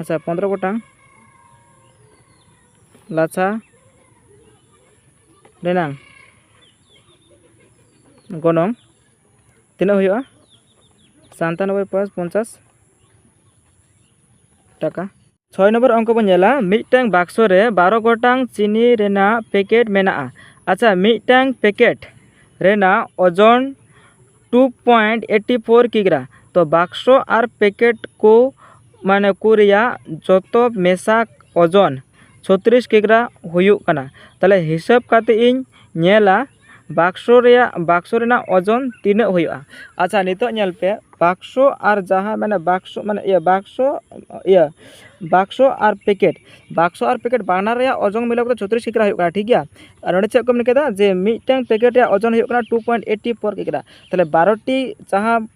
ᱟᱪᱪᱷᱟ, ᱯᱚᱱᱫᱽᱨᱚ ᱜᱚᱴᱟᱝ ᱞᱟᱪᱷᱟ ᱨᱮᱱᱟᱝ ᱜᱚᱱᱚᱝ ᱛᱤᱱᱟᱹᱜ ᱦᱩᱭᱩᱜᱼᱟ? ᱥᱟᱛᱟᱱᱚᱵᱽᱵᱳᱭ ᱯᱚᱭᱮᱱᱴ ᱯᱚᱧᱪᱟᱥ ᱴᱟᱠᱟ᱾ ᱪᱷᱚᱭ ᱱᱚᱢᱵᱚᱨ ᱚᱝᱠᱚ ᱵᱚᱱ ᱧᱮᱞᱟ, ᱢᱤᱫᱴᱟᱝ ᱵᱟᱠᱥᱚ ᱨᱮ ᱵᱟᱨᱚ ᱜᱚᱴᱟᱝ ᱪᱤᱱᱤ ᱨᱮᱱᱟᱜ packet ᱢᱮᱱᱟᱜᱼᱟ ᱟᱪᱪᱷᱟ, ᱢᱤᱫᱴᱟᱝ ᱯᱮᱠᱮᱴ ᱨᱮᱱᱟᱜ ᱳᱡᱚᱱ ᱴᱩ ᱯᱚᱭᱮᱱᱴ ᱮᱭᱤᱴ ᱯᱷᱳᱨ ᱠᱤᱜᱽᱨᱟ᱾ ᱛᱚ ᱵᱟᱠᱥᱚ ᱟᱨ ᱯᱮᱠᱮᱴ ᱠᱚ, ᱢᱟᱱᱮ ᱠᱚ ᱨᱮᱭᱟᱜ ᱡᱚᱛᱚ ᱢᱮᱥᱟ ᱳᱡᱚᱱ ᱪᱷᱚᱛᱨᱤᱥ ᱠᱤᱜᱽᱨᱟ ᱦᱩᱭᱩᱜ ᱠᱟᱱᱟ᱾ ᱛᱟᱦᱚᱞᱮ ᱦᱤᱥᱟᱹᱵ ᱠᱟᱛᱮ ᱤᱧ ᱧᱮᱞᱟ ᱵᱟᱠᱥᱚ ᱨᱮᱭᱟᱜ, ᱵᱟᱠᱥᱚ ᱨᱮᱱᱟᱜ ᱳᱡᱚᱱ ᱛᱤᱱᱟᱹᱜ ᱦᱩᱭᱩᱜᱼᱟ᱾ ᱟᱪᱪᱷᱟ, ᱱᱤᱛᱚᱜ ᱧᱮᱞ ᱯᱮ, ᱵᱟᱠᱥᱚ ᱟᱨ ᱡᱟᱦᱟᱸ, ᱢᱟᱱᱮ ᱵᱟᱠᱥᱚ, ᱢᱟᱱᱮ ᱤᱭᱟᱹ ᱵᱟᱠᱥᱚ, ᱤᱭᱟᱹ ᱵᱟᱠᱥᱚ ᱟᱨ ᱯᱮᱠᱮᱴ, ᱵᱟᱠᱥᱚ ᱟᱨ ᱯᱮᱠᱮᱴ ᱵᱟᱱᱟᱨ ᱨᱮᱭᱟᱜ ᱳᱡᱚᱱ ᱢᱤᱞᱟᱹᱣ ᱠᱟᱛᱮ ᱪᱷᱚᱛᱨᱤᱥ ᱠᱤᱜᱽᱨᱟ ᱦᱩᱭᱩᱜ ᱠᱟᱱᱟ, ᱴᱷᱤᱠ ᱜᱮᱭᱟ᱾ ᱟᱨ ᱱᱚᱰᱮ ᱪᱮᱫ ᱠᱚ ᱢᱮᱱ ᱠᱮᱫᱟ, ᱡᱮ ᱢᱤᱫᱴᱟᱝ ᱯᱮᱠᱮᱴ ᱨᱮᱭᱟᱜ ᱳᱡᱚᱱ ᱦᱩᱭᱩᱜ ᱠᱟᱱᱟ ᱴᱩ ᱯᱚᱭᱮᱱᱴ ᱮᱭᱤᱴ ᱯᱷᱳᱨ ᱠᱤᱜᱽᱨᱟ᱾ ᱛᱟᱦᱚᱞᱮ ᱵᱟᱨᱚᱴᱤ ᱡᱟᱦᱟᱸ,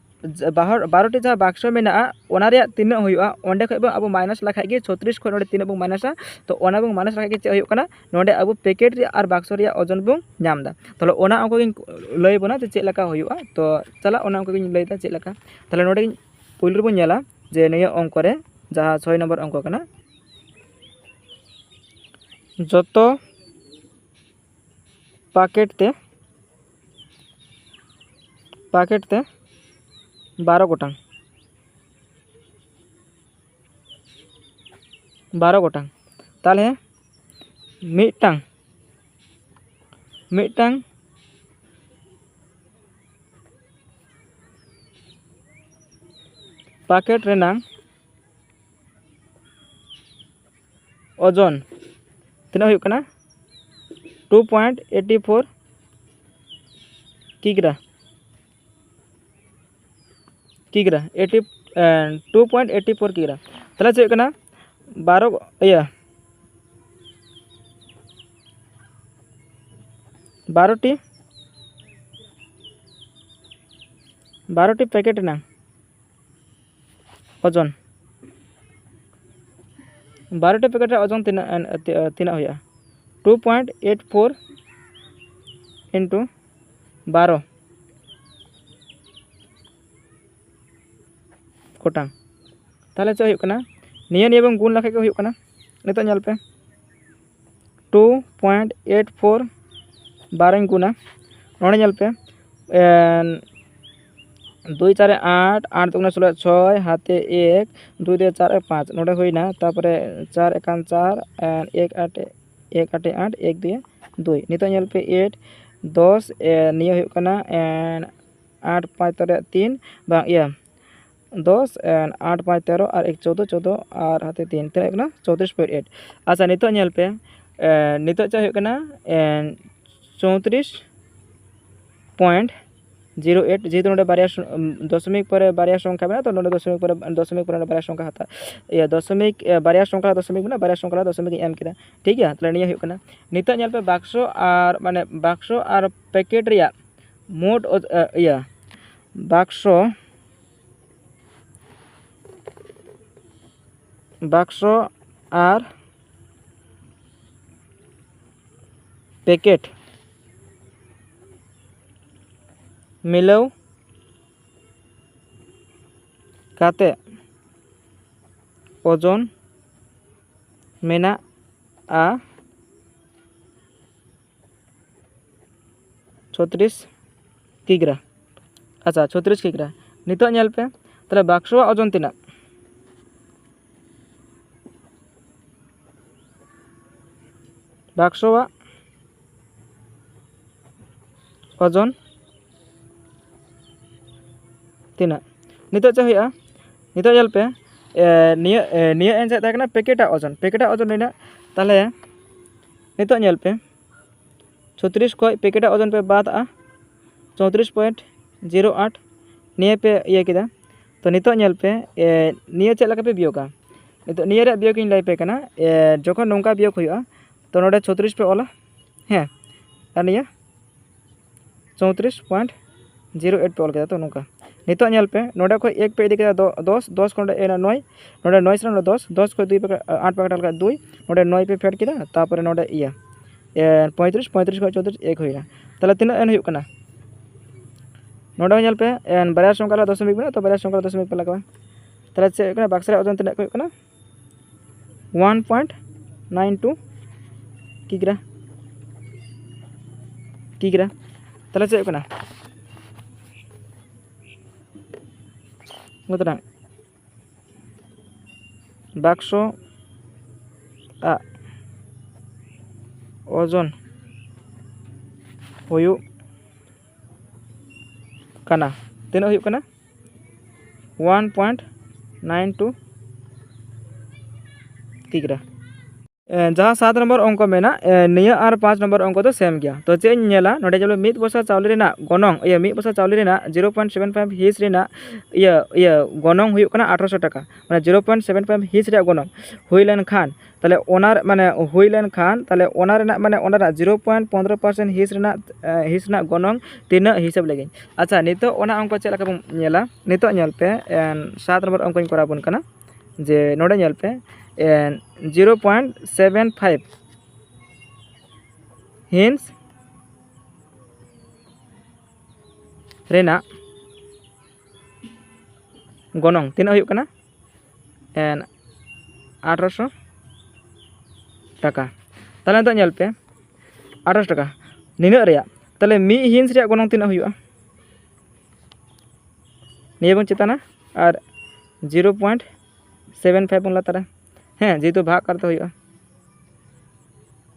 ᱵᱟᱨᱚᱴᱤ ᱡᱟᱦᱟᱸ ᱵᱟᱠᱥᱚ ᱢᱮᱱᱟᱜᱼᱟ, ᱚᱱᱟ ᱨᱮᱭᱟᱜ ᱛᱤᱱᱟᱹᱜ ᱦᱩᱭᱩᱜᱼᱟ, ᱚᱸᱰᱮ ᱠᱷᱚᱡ ᱵᱚᱱ ᱟᱵᱚ ᱢᱟᱭᱱᱟᱥ ᱞᱮᱠᱷᱟᱡ ᱜᱮ, ᱪᱷᱚᱛᱨᱤᱥ ᱠᱷᱚᱱ ᱱᱚᱰᱮ ᱛᱤᱱᱟᱹᱜ ᱵᱚᱱ ᱢᱟᱭᱱᱟᱥᱟ, ᱛᱚ ᱚᱱᱟ ᱵᱚᱱ ᱢᱟᱭᱱᱟᱥ ᱞᱮᱠᱷᱟᱡ ᱜᱮ ᱪᱮᱫ ᱦᱩᱭᱩᱜ ᱠᱟᱱᱟ, ᱱᱚᱰᱮ ᱟᱵᱚ ᱯᱮᱠᱮᱴ ᱨᱮᱭᱟᱜ ᱟᱨ ᱵᱟᱠᱥᱚ ᱨᱮᱭᱟᱜ ᱳᱡᱚᱱ ᱵᱚᱱ ᱧᱟᱢ ᱮᱫᱟ᱾ ᱛᱟᱦᱚᱞᱮ ᱚᱱᱟ ᱚᱝᱠᱚ ᱜᱤᱧ ᱞᱟᱹᱭ ᱵᱚᱱᱟ ᱡᱮ ᱪᱮᱫ ᱞᱮᱠᱟ ᱦᱩᱭᱩᱜᱼᱟ᱾ ᱛᱚ ᱪᱟᱞᱟᱜ, ᱚᱱᱟ ᱚᱝᱠᱚ ᱜᱤᱧ ᱞᱟᱹᱭᱫᱟ ᱪᱮᱫ ᱞᱮᱠᱟ᱾ ᱛᱟᱦᱚᱞᱮ ᱱᱚᱰᱮ ᱯᱳᱭᱞᱳ ᱨᱮᱵᱚᱱ ᱧᱮᱞᱟ ᱡᱮ ᱱᱤᱭᱟᱹ ᱚᱝᱠᱚ ᱨᱮ ᱡᱟᱦᱟᱸ ᱪᱷᱚᱭ ᱱᱚᱢᱵᱚᱨ ᱚᱝᱠᱚ ᱠᱟᱱᱟ, ᱡᱚᱛᱚ ᱯᱮᱠᱮᱴ ᱛᱮ, ᱯᱮᱠᱮᱴ ᱛᱮ ᱵᱟᱨᱚ ᱜᱚᱴᱟᱝ, ᱵᱟᱨᱚ ᱜᱚᱴᱟᱝ᱾ ᱛᱟᱦᱚᱞᱮ ᱢᱤᱫᱴᱟᱝ, ᱢᱤᱫᱴᱟᱝ ᱯᱮᱠᱮᱴ ᱨᱮᱱᱟᱝ ᱳᱡᱚᱱ ᱛᱤᱱᱟᱹᱜ ᱦᱩᱭᱩᱜ ᱠᱟᱱᱟ? ᱴᱩ ᱯᱚᱭᱮᱱᱴ ᱮᱭᱤᱴ ᱯᱷᱳᱨ ᱠᱤᱜᱽᱨᱟ, ᱠᱤᱜᱽᱨᱟ, eight, two point eight four ᱠᱤᱜᱽᱨᱟ᱾ ᱛᱟᱦᱚᱞᱮ ᱪᱮᱫ ᱦᱩᱭᱩᱜ ᱠᱟᱱᱟ? ᱵᱟᱨᱚ, ᱤᱭᱟᱹ, ᱵᱟᱨᱚᱴᱤ, ᱵᱟᱨᱚᱴᱤ ᱯᱮᱠᱮᱴ ᱨᱮᱱᱟᱜ ᱳᱡᱚᱱ, ᱵᱟᱨᱚᱴᱤ ᱯᱮᱠᱮᱴ ᱨᱮ ᱳᱡᱚᱱ ᱛᱤᱱᱟᱹᱜ, ᱛᱤᱱᱟᱹᱜ ᱦᱩᱭᱩᱜᱼᱟ? Two point eight four into ᱵᱟᱨᱚ ᱜᱚᱴᱟᱝ᱾ ᱛᱟᱦᱚᱞᱮ ᱪᱮᱫ ᱦᱩᱭᱩᱜ ᱠᱟᱱᱟ? ᱱᱤᱭᱟᱹ, ᱱᱤᱭᱟᱹ ᱵᱚᱱ ᱜᱩᱱ ᱞᱮᱠᱷᱟᱡ ᱜᱮ ᱦᱩᱭᱩᱜ ᱠᱟᱱᱟ᱾ ᱱᱤᱛᱚᱜ ᱧᱮᱞ ᱯᱮ, ᱴᱩ ᱯᱚᱭᱮᱱᱴ ᱮᱭᱤᱴ ᱯᱷᱳᱨ ᱵᱟᱨᱚᱧ ᱜᱩᱱᱟ᱾ ᱱᱚᱰᱮ ᱧᱮᱞ ᱯᱮ, ᱮᱱ, ᱫᱩᱭ ᱪᱟᱨᱮ ᱟᱴ, ᱟᱴ ᱫᱩᱜᱩᱱᱮ ᱥᱳᱞᱳ, ᱪᱷᱚᱭ ᱦᱟᱛᱮ ᱮᱠ, ᱫᱩᱭ ᱫᱩᱭᱮ ᱪᱟᱨ, ᱮᱠ ᱯᱟᱸᱪ᱾ ᱱᱚᱰᱮ ᱦᱩᱭᱱᱟ, ᱛᱟᱨᱯᱚᱨᱮ ᱪᱟᱨ ᱮᱠᱟᱱ ᱪᱟᱨ, ᱮᱱ, ᱮᱠ ᱟᱴᱮ, ᱮᱠ ᱟᱴᱮ ᱟᱴ, ᱮᱠ ᱫᱩᱭᱮ ᱫᱩᱭ᱾ ᱱᱤᱛᱚᱜ ᱧᱮᱞ ᱯᱮ, ᱮᱭᱤᱴ, ᱫᱚᱥ, ᱮ, ᱱᱤᱭᱟᱹ ᱦᱩᱭᱩᱜ ᱠᱟᱱᱟ, ᱮᱱ, ᱟᱴ ᱯᱟᱸᱪ ᱛᱮᱨᱚ ᱨᱮᱭᱟᱜ ᱛᱤᱱ, ᱵᱟᱝ, ᱤᱭᱟᱹ, ᱫᱚᱥ, ᱮᱱ, ᱟᱴ ᱯᱟᱸᱪ ᱛᱮᱨᱚ ᱟᱨ ᱮᱠ ᱪᱳᱫᱽᱫᱳ, ᱪᱳᱫᱽᱫᱳ ᱟᱨ ᱦᱟᱛᱮ ᱛᱤᱱ, ᱛᱤᱱᱟᱹᱜ ᱦᱩᱭᱩᱜ ᱠᱟᱱᱟ? ᱪᱳᱭᱛᱨᱤᱥ ᱯᱚᱭᱮᱱᱴ ᱮᱭᱤᱴ᱾ ᱟᱪᱪᱷᱟ, ᱱᱤᱛᱚᱜ ᱧᱮᱞ ᱯᱮ, ᱮ, ᱱᱤᱛᱚᱜ ᱪᱮᱫ ᱦᱩᱭᱩᱜ ᱠᱟᱱᱟ? ᱮ, ᱪᱳᱭᱛᱨᱤᱥ ᱯᱚᱭᱮᱱᱴ ᱡᱤᱨᱳ ᱮᱭᱤᱴ, ᱡᱮᱦᱮᱛᱩ ᱱᱚᱰᱮ ᱵᱟᱨᱭᱟ ᱥᱚ-, ᱩᱢ, ᱫᱚᱥᱚᱢᱤᱠ ᱯᱚᱨᱮ ᱵᱟᱨᱭᱟ ᱥᱚᱝᱠᱷᱟ ᱢᱮᱱᱟᱜᱼᱟ, ᱛᱚ ᱱᱚᱰᱮ ᱫᱚᱥᱚᱢᱤᱠ ᱯᱚᱨᱮ, ᱫᱚᱥᱚᱢᱤᱠ ᱯᱚᱨᱮ ᱱᱚᱰᱮ ᱵᱟᱨᱭᱟ ᱥᱚᱝᱠᱷᱟ ᱦᱟᱛᱟᱣ, ᱤᱭᱟᱹ, ᱫᱚᱥᱚᱢᱤᱠ, ᱮ, ᱵᱟᱨᱭᱟ ᱥᱚᱝᱠᱷᱟ, ᱫᱚᱥᱚᱢᱤᱠ ᱢᱮᱱᱟᱜᱼᱟ, ᱵᱟᱨᱭᱟ ᱥᱚᱝᱠᱷᱟ ᱫᱚᱥᱚᱢᱤᱠ ᱤᱧ ᱮᱢ ᱠᱮᱫᱟ, ᱴᱷᱤᱠ ᱜᱮᱭᱟ? ᱛᱟᱦᱞᱮ ᱱᱤᱭᱟᱹ ᱦᱩᱭᱩᱜ ᱠᱟᱱᱟ᱾ ᱱᱤᱛᱚᱜ ᱧᱮᱞ ᱯᱮ, ᱵᱟᱠᱥᱚ ᱟᱨ, ᱢᱟᱱᱮ, ᱵᱟᱠᱥᱚ ᱟᱨ ᱯᱮᱠᱮᱴ ᱨᱮᱭᱟᱜ ᱢᱳᱴ ᱳᱡ-, ᱮ, ᱤᱭᱟᱹ, ᱵᱟᱠᱥᱚ, ᱵᱟᱠᱥᱚ ᱟᱨ ᱯᱮᱠᱮᱴ ᱢᱤᱞᱟᱹᱣ ᱠᱟᱛᱮ ᱳᱡᱚᱱ ᱢᱮᱱᱟᱜᱼᱟ ᱪᱷᱚᱛᱨᱤᱥ ᱠᱤᱜᱽᱨᱟ᱾ ᱟᱪᱪᱷᱟ, ᱪᱷᱚᱛᱨᱤᱥ ᱠᱤᱜᱽᱨᱟ᱾ ᱱᱤᱛᱚᱜ ᱧᱮᱞ ᱯᱮ, ᱛᱟᱦᱞᱮ ᱵᱟᱠᱥᱚᱣᱟᱜ ᱳᱡᱚᱱ ᱛᱤᱱᱟᱹᱜ? ᱵᱟᱠᱥᱚᱣᱟᱜ ᱳᱡᱚᱱ ᱛᱤᱱᱟᱹᱜ? ᱱᱤᱛᱚᱜ ᱪᱮᱫ ᱦᱩᱭᱩᱜᱼᱟ? ᱱᱤᱛᱚᱜ ᱧᱮᱞ ᱯᱮ, ᱮ, ᱱᱤᱭᱟᱹ, ᱮ, ᱱᱤᱭᱟᱹ ᱮᱱᱥᱟᱨ ᱛᱟᱦᱮᱸ ᱠᱟᱱᱟ ᱯᱮᱠᱮᱴᱟᱜ ᱳᱡᱚᱱ, ᱯᱮᱠᱮᱴᱟᱜ ᱳᱡᱚᱱ ᱱᱤᱱᱟᱹᱜ᱾ ᱛᱟᱦᱞᱮ ᱱᱤᱛᱚᱜ ᱧᱮᱞ ᱯᱮ, ᱪᱷᱚᱛᱨᱤᱥ ᱠᱷᱚᱱ ᱯᱮᱠᱮᱴᱟᱜ ᱳᱡᱚᱱ ᱯᱮ ᱵᱟᱫᱼᱟ, ᱪᱳᱭᱛᱨᱤᱥ ᱯᱚᱭᱮᱱᱴ ᱡᱤᱨᱳ ᱟᱴ, ᱱᱤᱭᱟᱹ ᱯᱮ ᱤᱭᱟᱹ ᱠᱮᱫᱟ᱾ ᱛᱚ ᱱᱤᱛᱚᱜ ᱧᱮᱞ ᱯᱮ, ᱮ, ᱱᱤᱭᱟᱹ ᱪᱮᱫ ᱞᱮᱠᱟ ᱯᱮ ᱵᱤᱭᱳᱜᱟ? ᱱᱤᱛᱚᱜ ᱱᱤᱭᱟᱹ ᱨᱮᱭᱟᱜ ᱵᱤᱭᱳᱜᱽ ᱤᱧ ᱞᱟᱹᱭ ᱯᱮ ᱠᱟᱱᱟ᱾ ᱮ, ᱡᱚᱠᱷᱚᱱ ᱱᱚᱝᱠᱟ ᱵᱤᱭᱳᱜᱽ ᱦᱩᱭᱩᱜᱼᱟ, ᱛᱚ ᱱᱚᱰᱮ ᱪᱷᱚᱛᱨᱤᱥ ᱯᱮ ᱚᱞᱟ, ᱦᱮᱸ, ᱟᱨ ᱱᱤᱭᱟᱹ ᱪᱳᱭᱛᱨᱤᱥ ᱯᱚᱭᱮᱱᱴ ᱡᱤᱨᱳ ᱮᱭᱤᱴ ᱯᱮ ᱚᱞ ᱠᱮᱫᱟ᱾ ᱛᱚ ᱱᱚᱝᱠᱟ ᱱᱤᱛᱚᱜ ᱧᱮᱞ ᱯᱮ, ᱱᱚᱰᱮ ᱠᱷᱚᱱ ᱮᱠ ᱯᱮ ᱤᱫᱤ ᱠᱮᱫᱟ, ᱫᱚ-, ᱫᱚᱥ, ᱫᱚᱥ ᱠᱷᱚᱱ ᱱᱚᱰᱮ ᱮᱱᱟ ᱱᱚᱭ, ᱱᱚᱰᱮ ᱱᱚᱭ ᱥᱮ ᱱᱚᱰᱮ ᱫᱚᱥ, ᱫᱚᱥ ᱠᱷᱚᱱ ᱫᱩᱭ ᱯᱮ, ᱟᱴ ᱯᱮ ᱠᱟᱴᱟᱣ ᱞᱮᱠᱷᱟᱱ ᱫᱩᱭ, ᱱᱚᱰᱮ ᱱᱚᱭ ᱯᱮ ᱯᱷᱮᱰ ᱠᱮᱫᱟ, ᱛᱟᱨᱯᱚᱨᱮ ᱱᱚᱰᱮ ᱤᱭᱟᱹ, ᱮ, ᱯᱚᱸᱭᱛᱨᱤᱥ, ᱯᱚᱸᱭᱛᱨᱤᱥ ᱠᱷᱚᱱ ᱪᱳᱭᱛᱨᱤᱥ ᱮᱠ ᱦᱩᱭᱱᱟ᱾ ᱛᱟᱦᱞᱮ ᱛᱤᱱᱟᱹᱜ ᱮᱱ ᱦᱩᱭᱩᱜ ᱠᱟᱱᱟ? ᱱᱚᱰᱮ ᱦᱚᱸ ᱧᱮᱞ ᱯᱮ, ᱮᱱ ᱵᱟᱨᱭᱟ ᱥᱚᱝᱠᱷᱟ ᱨᱮ ᱫᱚᱥᱚᱢᱤᱠ ᱢᱮᱱᱟᱜᱼᱟ, ᱛᱚ ᱵᱟᱨᱭᱟ ᱥᱚᱝᱠᱷᱟ ᱨᱮ ᱫᱚᱥᱚᱢᱤᱠ ᱯᱮ ᱞᱟᱜᱟᱣᱟ᱾ ᱛᱟᱦᱞᱮ ᱪᱮᱫ ᱦᱩᱭᱩᱜ ᱠᱟᱱᱟ? ᱵᱟᱠᱥᱚ ᱨᱮᱭᱟᱜ ᱳᱡᱚᱱ ᱛᱤᱱᱟᱹᱜ ᱠᱚ ᱦᱩᱭᱩᱜ ᱠᱟᱱᱟ? ᱳᱣᱟᱱ ᱯᱚᱭᱮᱱᱴ ᱱᱟᱭᱤᱱ ᱴᱩ ᱠᱤᱜᱽᱨᱟ, ᱠᱤᱜᱽᱨᱟ᱾ ᱛᱟᱦᱞᱮ ᱪᱮᱫ ᱦᱩᱭᱩᱜ ᱠᱟᱱᱟ? ᱵᱟᱠᱥᱚ ᱟᱜ ᱳᱡᱚᱱ ᱦᱩᱭᱩᱜ ᱠᱟᱱᱟ᱾ ᱛᱤᱱᱟᱹᱜ ᱦᱩᱭᱩᱜ ᱠᱟᱱᱟ? One point nine two ᱠᱤᱜᱽᱨᱟ᱾ ᱮ, ᱡᱟᱦᱟᱸ ᱥᱟᱛ ᱱᱚᱢᱵᱚᱨ ᱚᱝᱠᱚ ᱢᱮᱱᱟᱜ, ᱮ, ᱱᱤᱭᱟᱹ ᱟᱨ ᱯᱟᱸᱪ ᱱᱚᱢᱵᱚᱨ ᱚᱝᱠᱚ ᱫᱚ ᱥᱮᱢ ᱜᱮᱭᱟ᱾ ᱛᱚ ᱪᱮᱫ ᱤᱧ ᱧᱮᱞᱟ ᱱᱚᱰᱮ? ᱧᱮᱞ ᱢᱮ, ᱢᱤᱫ ᱵᱚᱥᱟ ᱪᱟᱣᱞᱮ ᱨᱮᱱᱟᱜ ᱜᱚᱱᱚᱝ, ᱤᱭᱟᱹ, ᱢᱤᱫ ᱵᱚᱥᱟ ᱪᱟᱣᱞᱮ ᱨᱮᱱᱟᱜ ᱡᱤᱨᱳ ᱯᱚᱭᱮᱱᱴ ᱥᱮᱵᱷᱮᱱ ᱯᱷᱟᱭᱤᱵᱷ ᱦᱤᱸᱥ ᱨᱮᱱᱟᱜ, ᱤᱭᱟᱹ, ᱤᱭᱟᱹ, ᱜᱚᱱᱚᱝ ᱦᱩᱭᱩᱜ ᱠᱟᱱᱟ ᱟᱴᱷᱨᱚᱥᱚ ᱴᱟᱠᱟ᱾ ᱢᱟᱱᱮ ᱡᱤᱨᱳ ᱯᱚᱭᱮᱱᱴ ᱥᱮᱵᱷᱮᱱ ᱯᱷᱟᱭᱤᱵᱷ ᱦᱤᱸᱥ ᱨᱮᱭᱟᱜ ᱜᱚᱱᱚᱝ ᱦᱩᱭ ᱞᱮᱱᱠᱷᱟᱱ, ᱛᱟᱦᱚᱞᱮ ᱚᱱᱟ ᱨᱮ, ᱢᱟᱱᱮ ᱦᱩᱭ ᱞᱮᱱᱠᱷᱟᱱ, ᱛᱟᱦᱚᱞᱮ ᱚᱱᱟ ᱨᱮᱱᱟᱜ, ᱢᱟᱱᱮ ᱚᱱᱟ ᱨᱮᱱᱟᱜ ᱡᱤᱨᱳ ᱯᱚᱭᱮᱱᱴ ᱯᱚᱱᱫᱽᱨᱚ ᱯᱟᱨᱥᱮᱱᱴ ᱦᱤᱸᱥ ᱨᱮᱱᱟᱜ, ᱮ, ᱦᱤᱸᱥ ᱨᱮᱱᱟᱜ ᱜᱚᱱᱚᱝ ᱛᱤᱱᱟᱹᱜ ᱦᱤᱥᱟᱹᱵ ᱞᱟᱹᱜᱤᱫ᱾ ᱟᱪᱪᱷᱟ, ᱱᱤᱛᱚᱜ ᱚᱱᱟ ᱚᱝᱠᱚ ᱪᱮᱫ ᱞᱮᱠᱟ ᱵᱚᱱ ᱧᱮᱞᱟ? ᱱᱤᱛᱚᱜ ᱧᱮᱞ ᱯᱮ, ᱮᱱ, ᱥᱟᱛ ᱱᱚᱢᱵᱚᱨ ᱚᱝᱠᱚᱧ ᱠᱚᱨᱟᱣ ᱟᱵᱚᱱ ᱠᱟᱱᱟ᱾ ᱡᱮ ᱱᱚᱰᱮ ᱧᱮᱞ ᱯᱮ, ᱮᱱ, ᱡᱤᱨᱳ ᱯᱚᱭᱮᱱᱴ ᱥᱮᱵᱷᱮᱱ ᱯᱷᱟᱭᱤᱵᱷ ᱦᱤᱸᱥ ᱨᱮᱱᱟᱜ ᱜᱚᱱᱚᱝ ᱛᱤᱱᱟᱹᱜ ᱦᱩᱭᱩᱜ ᱠᱟᱱᱟ? ᱮᱱ, ᱟᱴᱷᱨᱚᱥᱚ ᱴᱟᱠᱟ᱾ ᱛᱟᱦᱚᱞᱮ ᱱᱤᱛᱚᱜ ᱧᱮᱞ ᱯᱮ, ᱟᱴᱷᱨᱚᱥᱚ ᱴᱟᱠᱟ ᱱᱤᱱᱟᱹᱜ ᱨᱮᱭᱟᱜ, ᱛᱟᱦᱚᱞᱮ ᱢᱤᱫ ᱦᱤᱸᱥ ᱨᱮᱭᱟᱜ ᱜᱚᱱᱚᱝ ᱛᱤᱱᱟᱹᱜ ᱦᱩᱭᱩᱜᱼᱟ? ᱱᱤᱭᱟᱹ ᱵᱚᱱ ᱪᱮᱛᱟᱱᱟ ᱟᱨ ᱡᱤᱨᱳ ᱯᱚᱭᱮᱱᱴ ᱥᱮᱵᱷᱮᱱ ᱯᱷᱟᱭᱤᱵᱷ ᱵᱚᱱ ᱞᱟᱛᱟᱨᱟ᱾ ᱦᱮᱸ, ᱡᱮᱦᱮᱛᱩ ᱵᱷᱟᱜᱽ ᱠᱟᱨᱛᱮ ᱦᱩᱭᱩᱜᱼᱟ,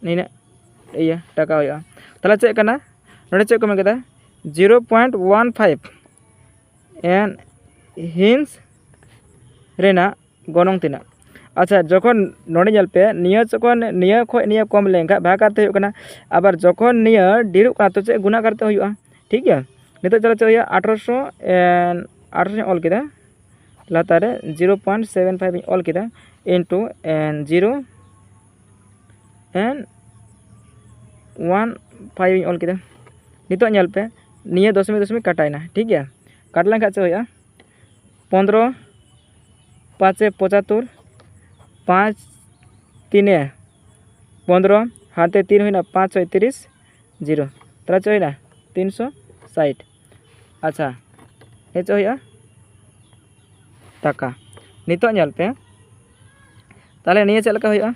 ᱱᱤᱱᱟᱹᱜ ᱤᱭᱟᱹ ᱴᱟᱠᱟ ᱦᱩᱭᱩᱜᱼᱟ᱾ ᱛᱟᱦᱚᱞᱮ ᱪᱮᱫ ᱠᱟᱱᱟ ᱱᱚᱰᱮ? ᱪᱮᱫ ᱠᱚ ᱢᱮᱱ ᱠᱮᱫᱟ? ᱡᱤᱨᱳ ᱯᱚᱭᱮᱱᱴ ᱚᱣᱟᱱ ᱯᱷᱟᱭᱤᱵᱷ ᱮᱱ ᱦᱤᱸᱥ ᱨᱮᱱᱟᱜ ᱜᱚᱱᱚᱝ ᱛᱤᱱᱟᱹᱜ? ᱟᱪᱪᱷᱟ, ᱡᱚᱠᱷᱚᱱ ᱱᱚᱰᱮ ᱧᱮᱞ ᱯᱮ, ᱱᱤᱭᱟᱹ ᱡᱚᱠᱷᱚᱱ ᱱᱤᱭᱟᱹ ᱠᱷᱚᱱ ᱱᱤᱭᱟᱹ ᱠᱚᱢ ᱞᱮᱱᱠᱷᱟᱱ ᱵᱷᱟᱜᱽ ᱠᱟᱨᱛᱮ ᱦᱩᱭᱩᱜ ᱠᱟᱱᱟ᱾ ᱟᱵᱟᱨ ᱡᱚᱠᱷᱚᱱ ᱱᱤᱭᱟᱹ ᱰᱷᱮᱨᱚᱜ ᱠᱟᱱᱟ, ᱛᱚ ᱪᱮᱫ ᱜᱩᱱᱟᱠᱟᱨ ᱛᱮ ᱦᱩᱭᱩᱜᱼᱟ? ᱴᱷᱤᱠ ᱜᱮᱭᱟ, ᱱᱤᱛᱚᱜ ᱪᱟᱞᱟᱣ ᱪᱮᱫ ᱦᱩᱭᱩᱜᱼᱟ? ᱟᱴᱷᱨᱚᱥᱚ, ᱮᱱ, ᱟᱴᱷᱨᱚᱥᱚᱧ ᱚᱞ ᱠᱮᱫᱟ, ᱞᱟᱛᱟᱨ ᱨᱮ ᱡᱤᱨᱳ ᱯᱚᱭᱮᱱᱴ ᱥᱮᱵᱷᱮᱱ ᱯᱷᱟᱭᱤᱵᱷ ᱤᱧ ᱚᱞ ᱠᱮᱫᱟ, ᱤᱱᱴᱩ, ᱮᱱ, ᱡᱤᱨᱳ, ᱮᱱ, ᱚᱣᱟᱱ ᱯᱷᱟᱭᱤᱵᱷ ᱤᱧ ᱚᱞ ᱠᱮᱫᱟ᱾ ᱱᱤᱛᱚᱜ ᱧᱮᱞ ᱯᱮ, ᱱᱤᱭᱟᱹ ᱫᱚᱥᱢᱤᱠ ᱫᱚᱥᱢᱤᱠ ᱠᱟᱴᱟᱭᱮᱱᱟ, ᱴᱷᱤᱠ ᱜᱮᱭᱟ? ᱠᱟᱴ ᱞᱮᱱᱠᱷᱟᱱ ᱪᱮᱫ ᱦᱩᱭᱩᱜᱼᱟ? ᱯᱚᱱᱫᱽᱨᱚ ᱯᱟᱸᱪᱮ ᱯᱚᱸᱪᱟᱛᱛᱳᱨ, ᱯᱟᱸᱪ ᱛᱤᱱᱮ ᱯᱚᱱᱫᱽᱨᱚ, ᱦᱟᱱᱛᱮ ᱛᱤᱱ ᱦᱩᱭᱱᱟ, ᱯᱟᱸᱪ ᱪᱷᱚᱭ ᱛᱤᱨᱤᱥ, ᱡᱤᱨᱳ᱾ ᱛᱟᱦᱚᱞᱮ ᱪᱮᱫ ᱦᱩᱭᱱᱟ? ᱛᱤᱱᱥᱚ ᱥᱟᱴ᱾ ᱟᱪᱪᱷᱟ, ᱱᱤᱭᱟᱹ ᱪᱮᱫ ᱦᱩᱭᱩᱜᱼᱟ? ᱴᱟᱠᱟ᱾ ᱱᱤᱛᱚᱜ ᱧᱮᱞ ᱯᱮ, ᱛᱟᱦᱚᱞᱮ ᱱᱤᱭᱟᱹ ᱪᱮᱫ ᱞᱮᱠᱟ ᱦᱩᱭᱩᱜᱼᱟ?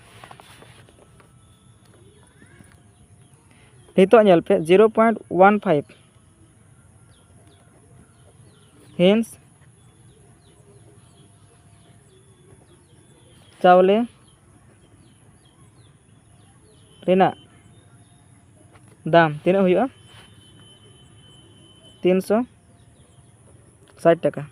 ᱱᱤᱛᱚᱜ ᱧᱮᱞ ᱯᱮ, ᱡᱤᱨᱳ ᱯᱚᱭᱮᱱᱴ ᱚᱣᱟᱱ ᱯᱷᱟᱭᱤᱵᱷ ᱦᱤᱸᱥ ᱪᱟᱣᱞᱮ ᱨᱮᱱᱟᱜ ᱫᱟᱢ ᱛᱤᱱᱟᱹᱜ ᱦᱩᱭᱩᱜᱼᱟ? ᱛᱤᱱᱥᱚ ᱥᱟᱴ ᱴᱟᱠᱟ᱾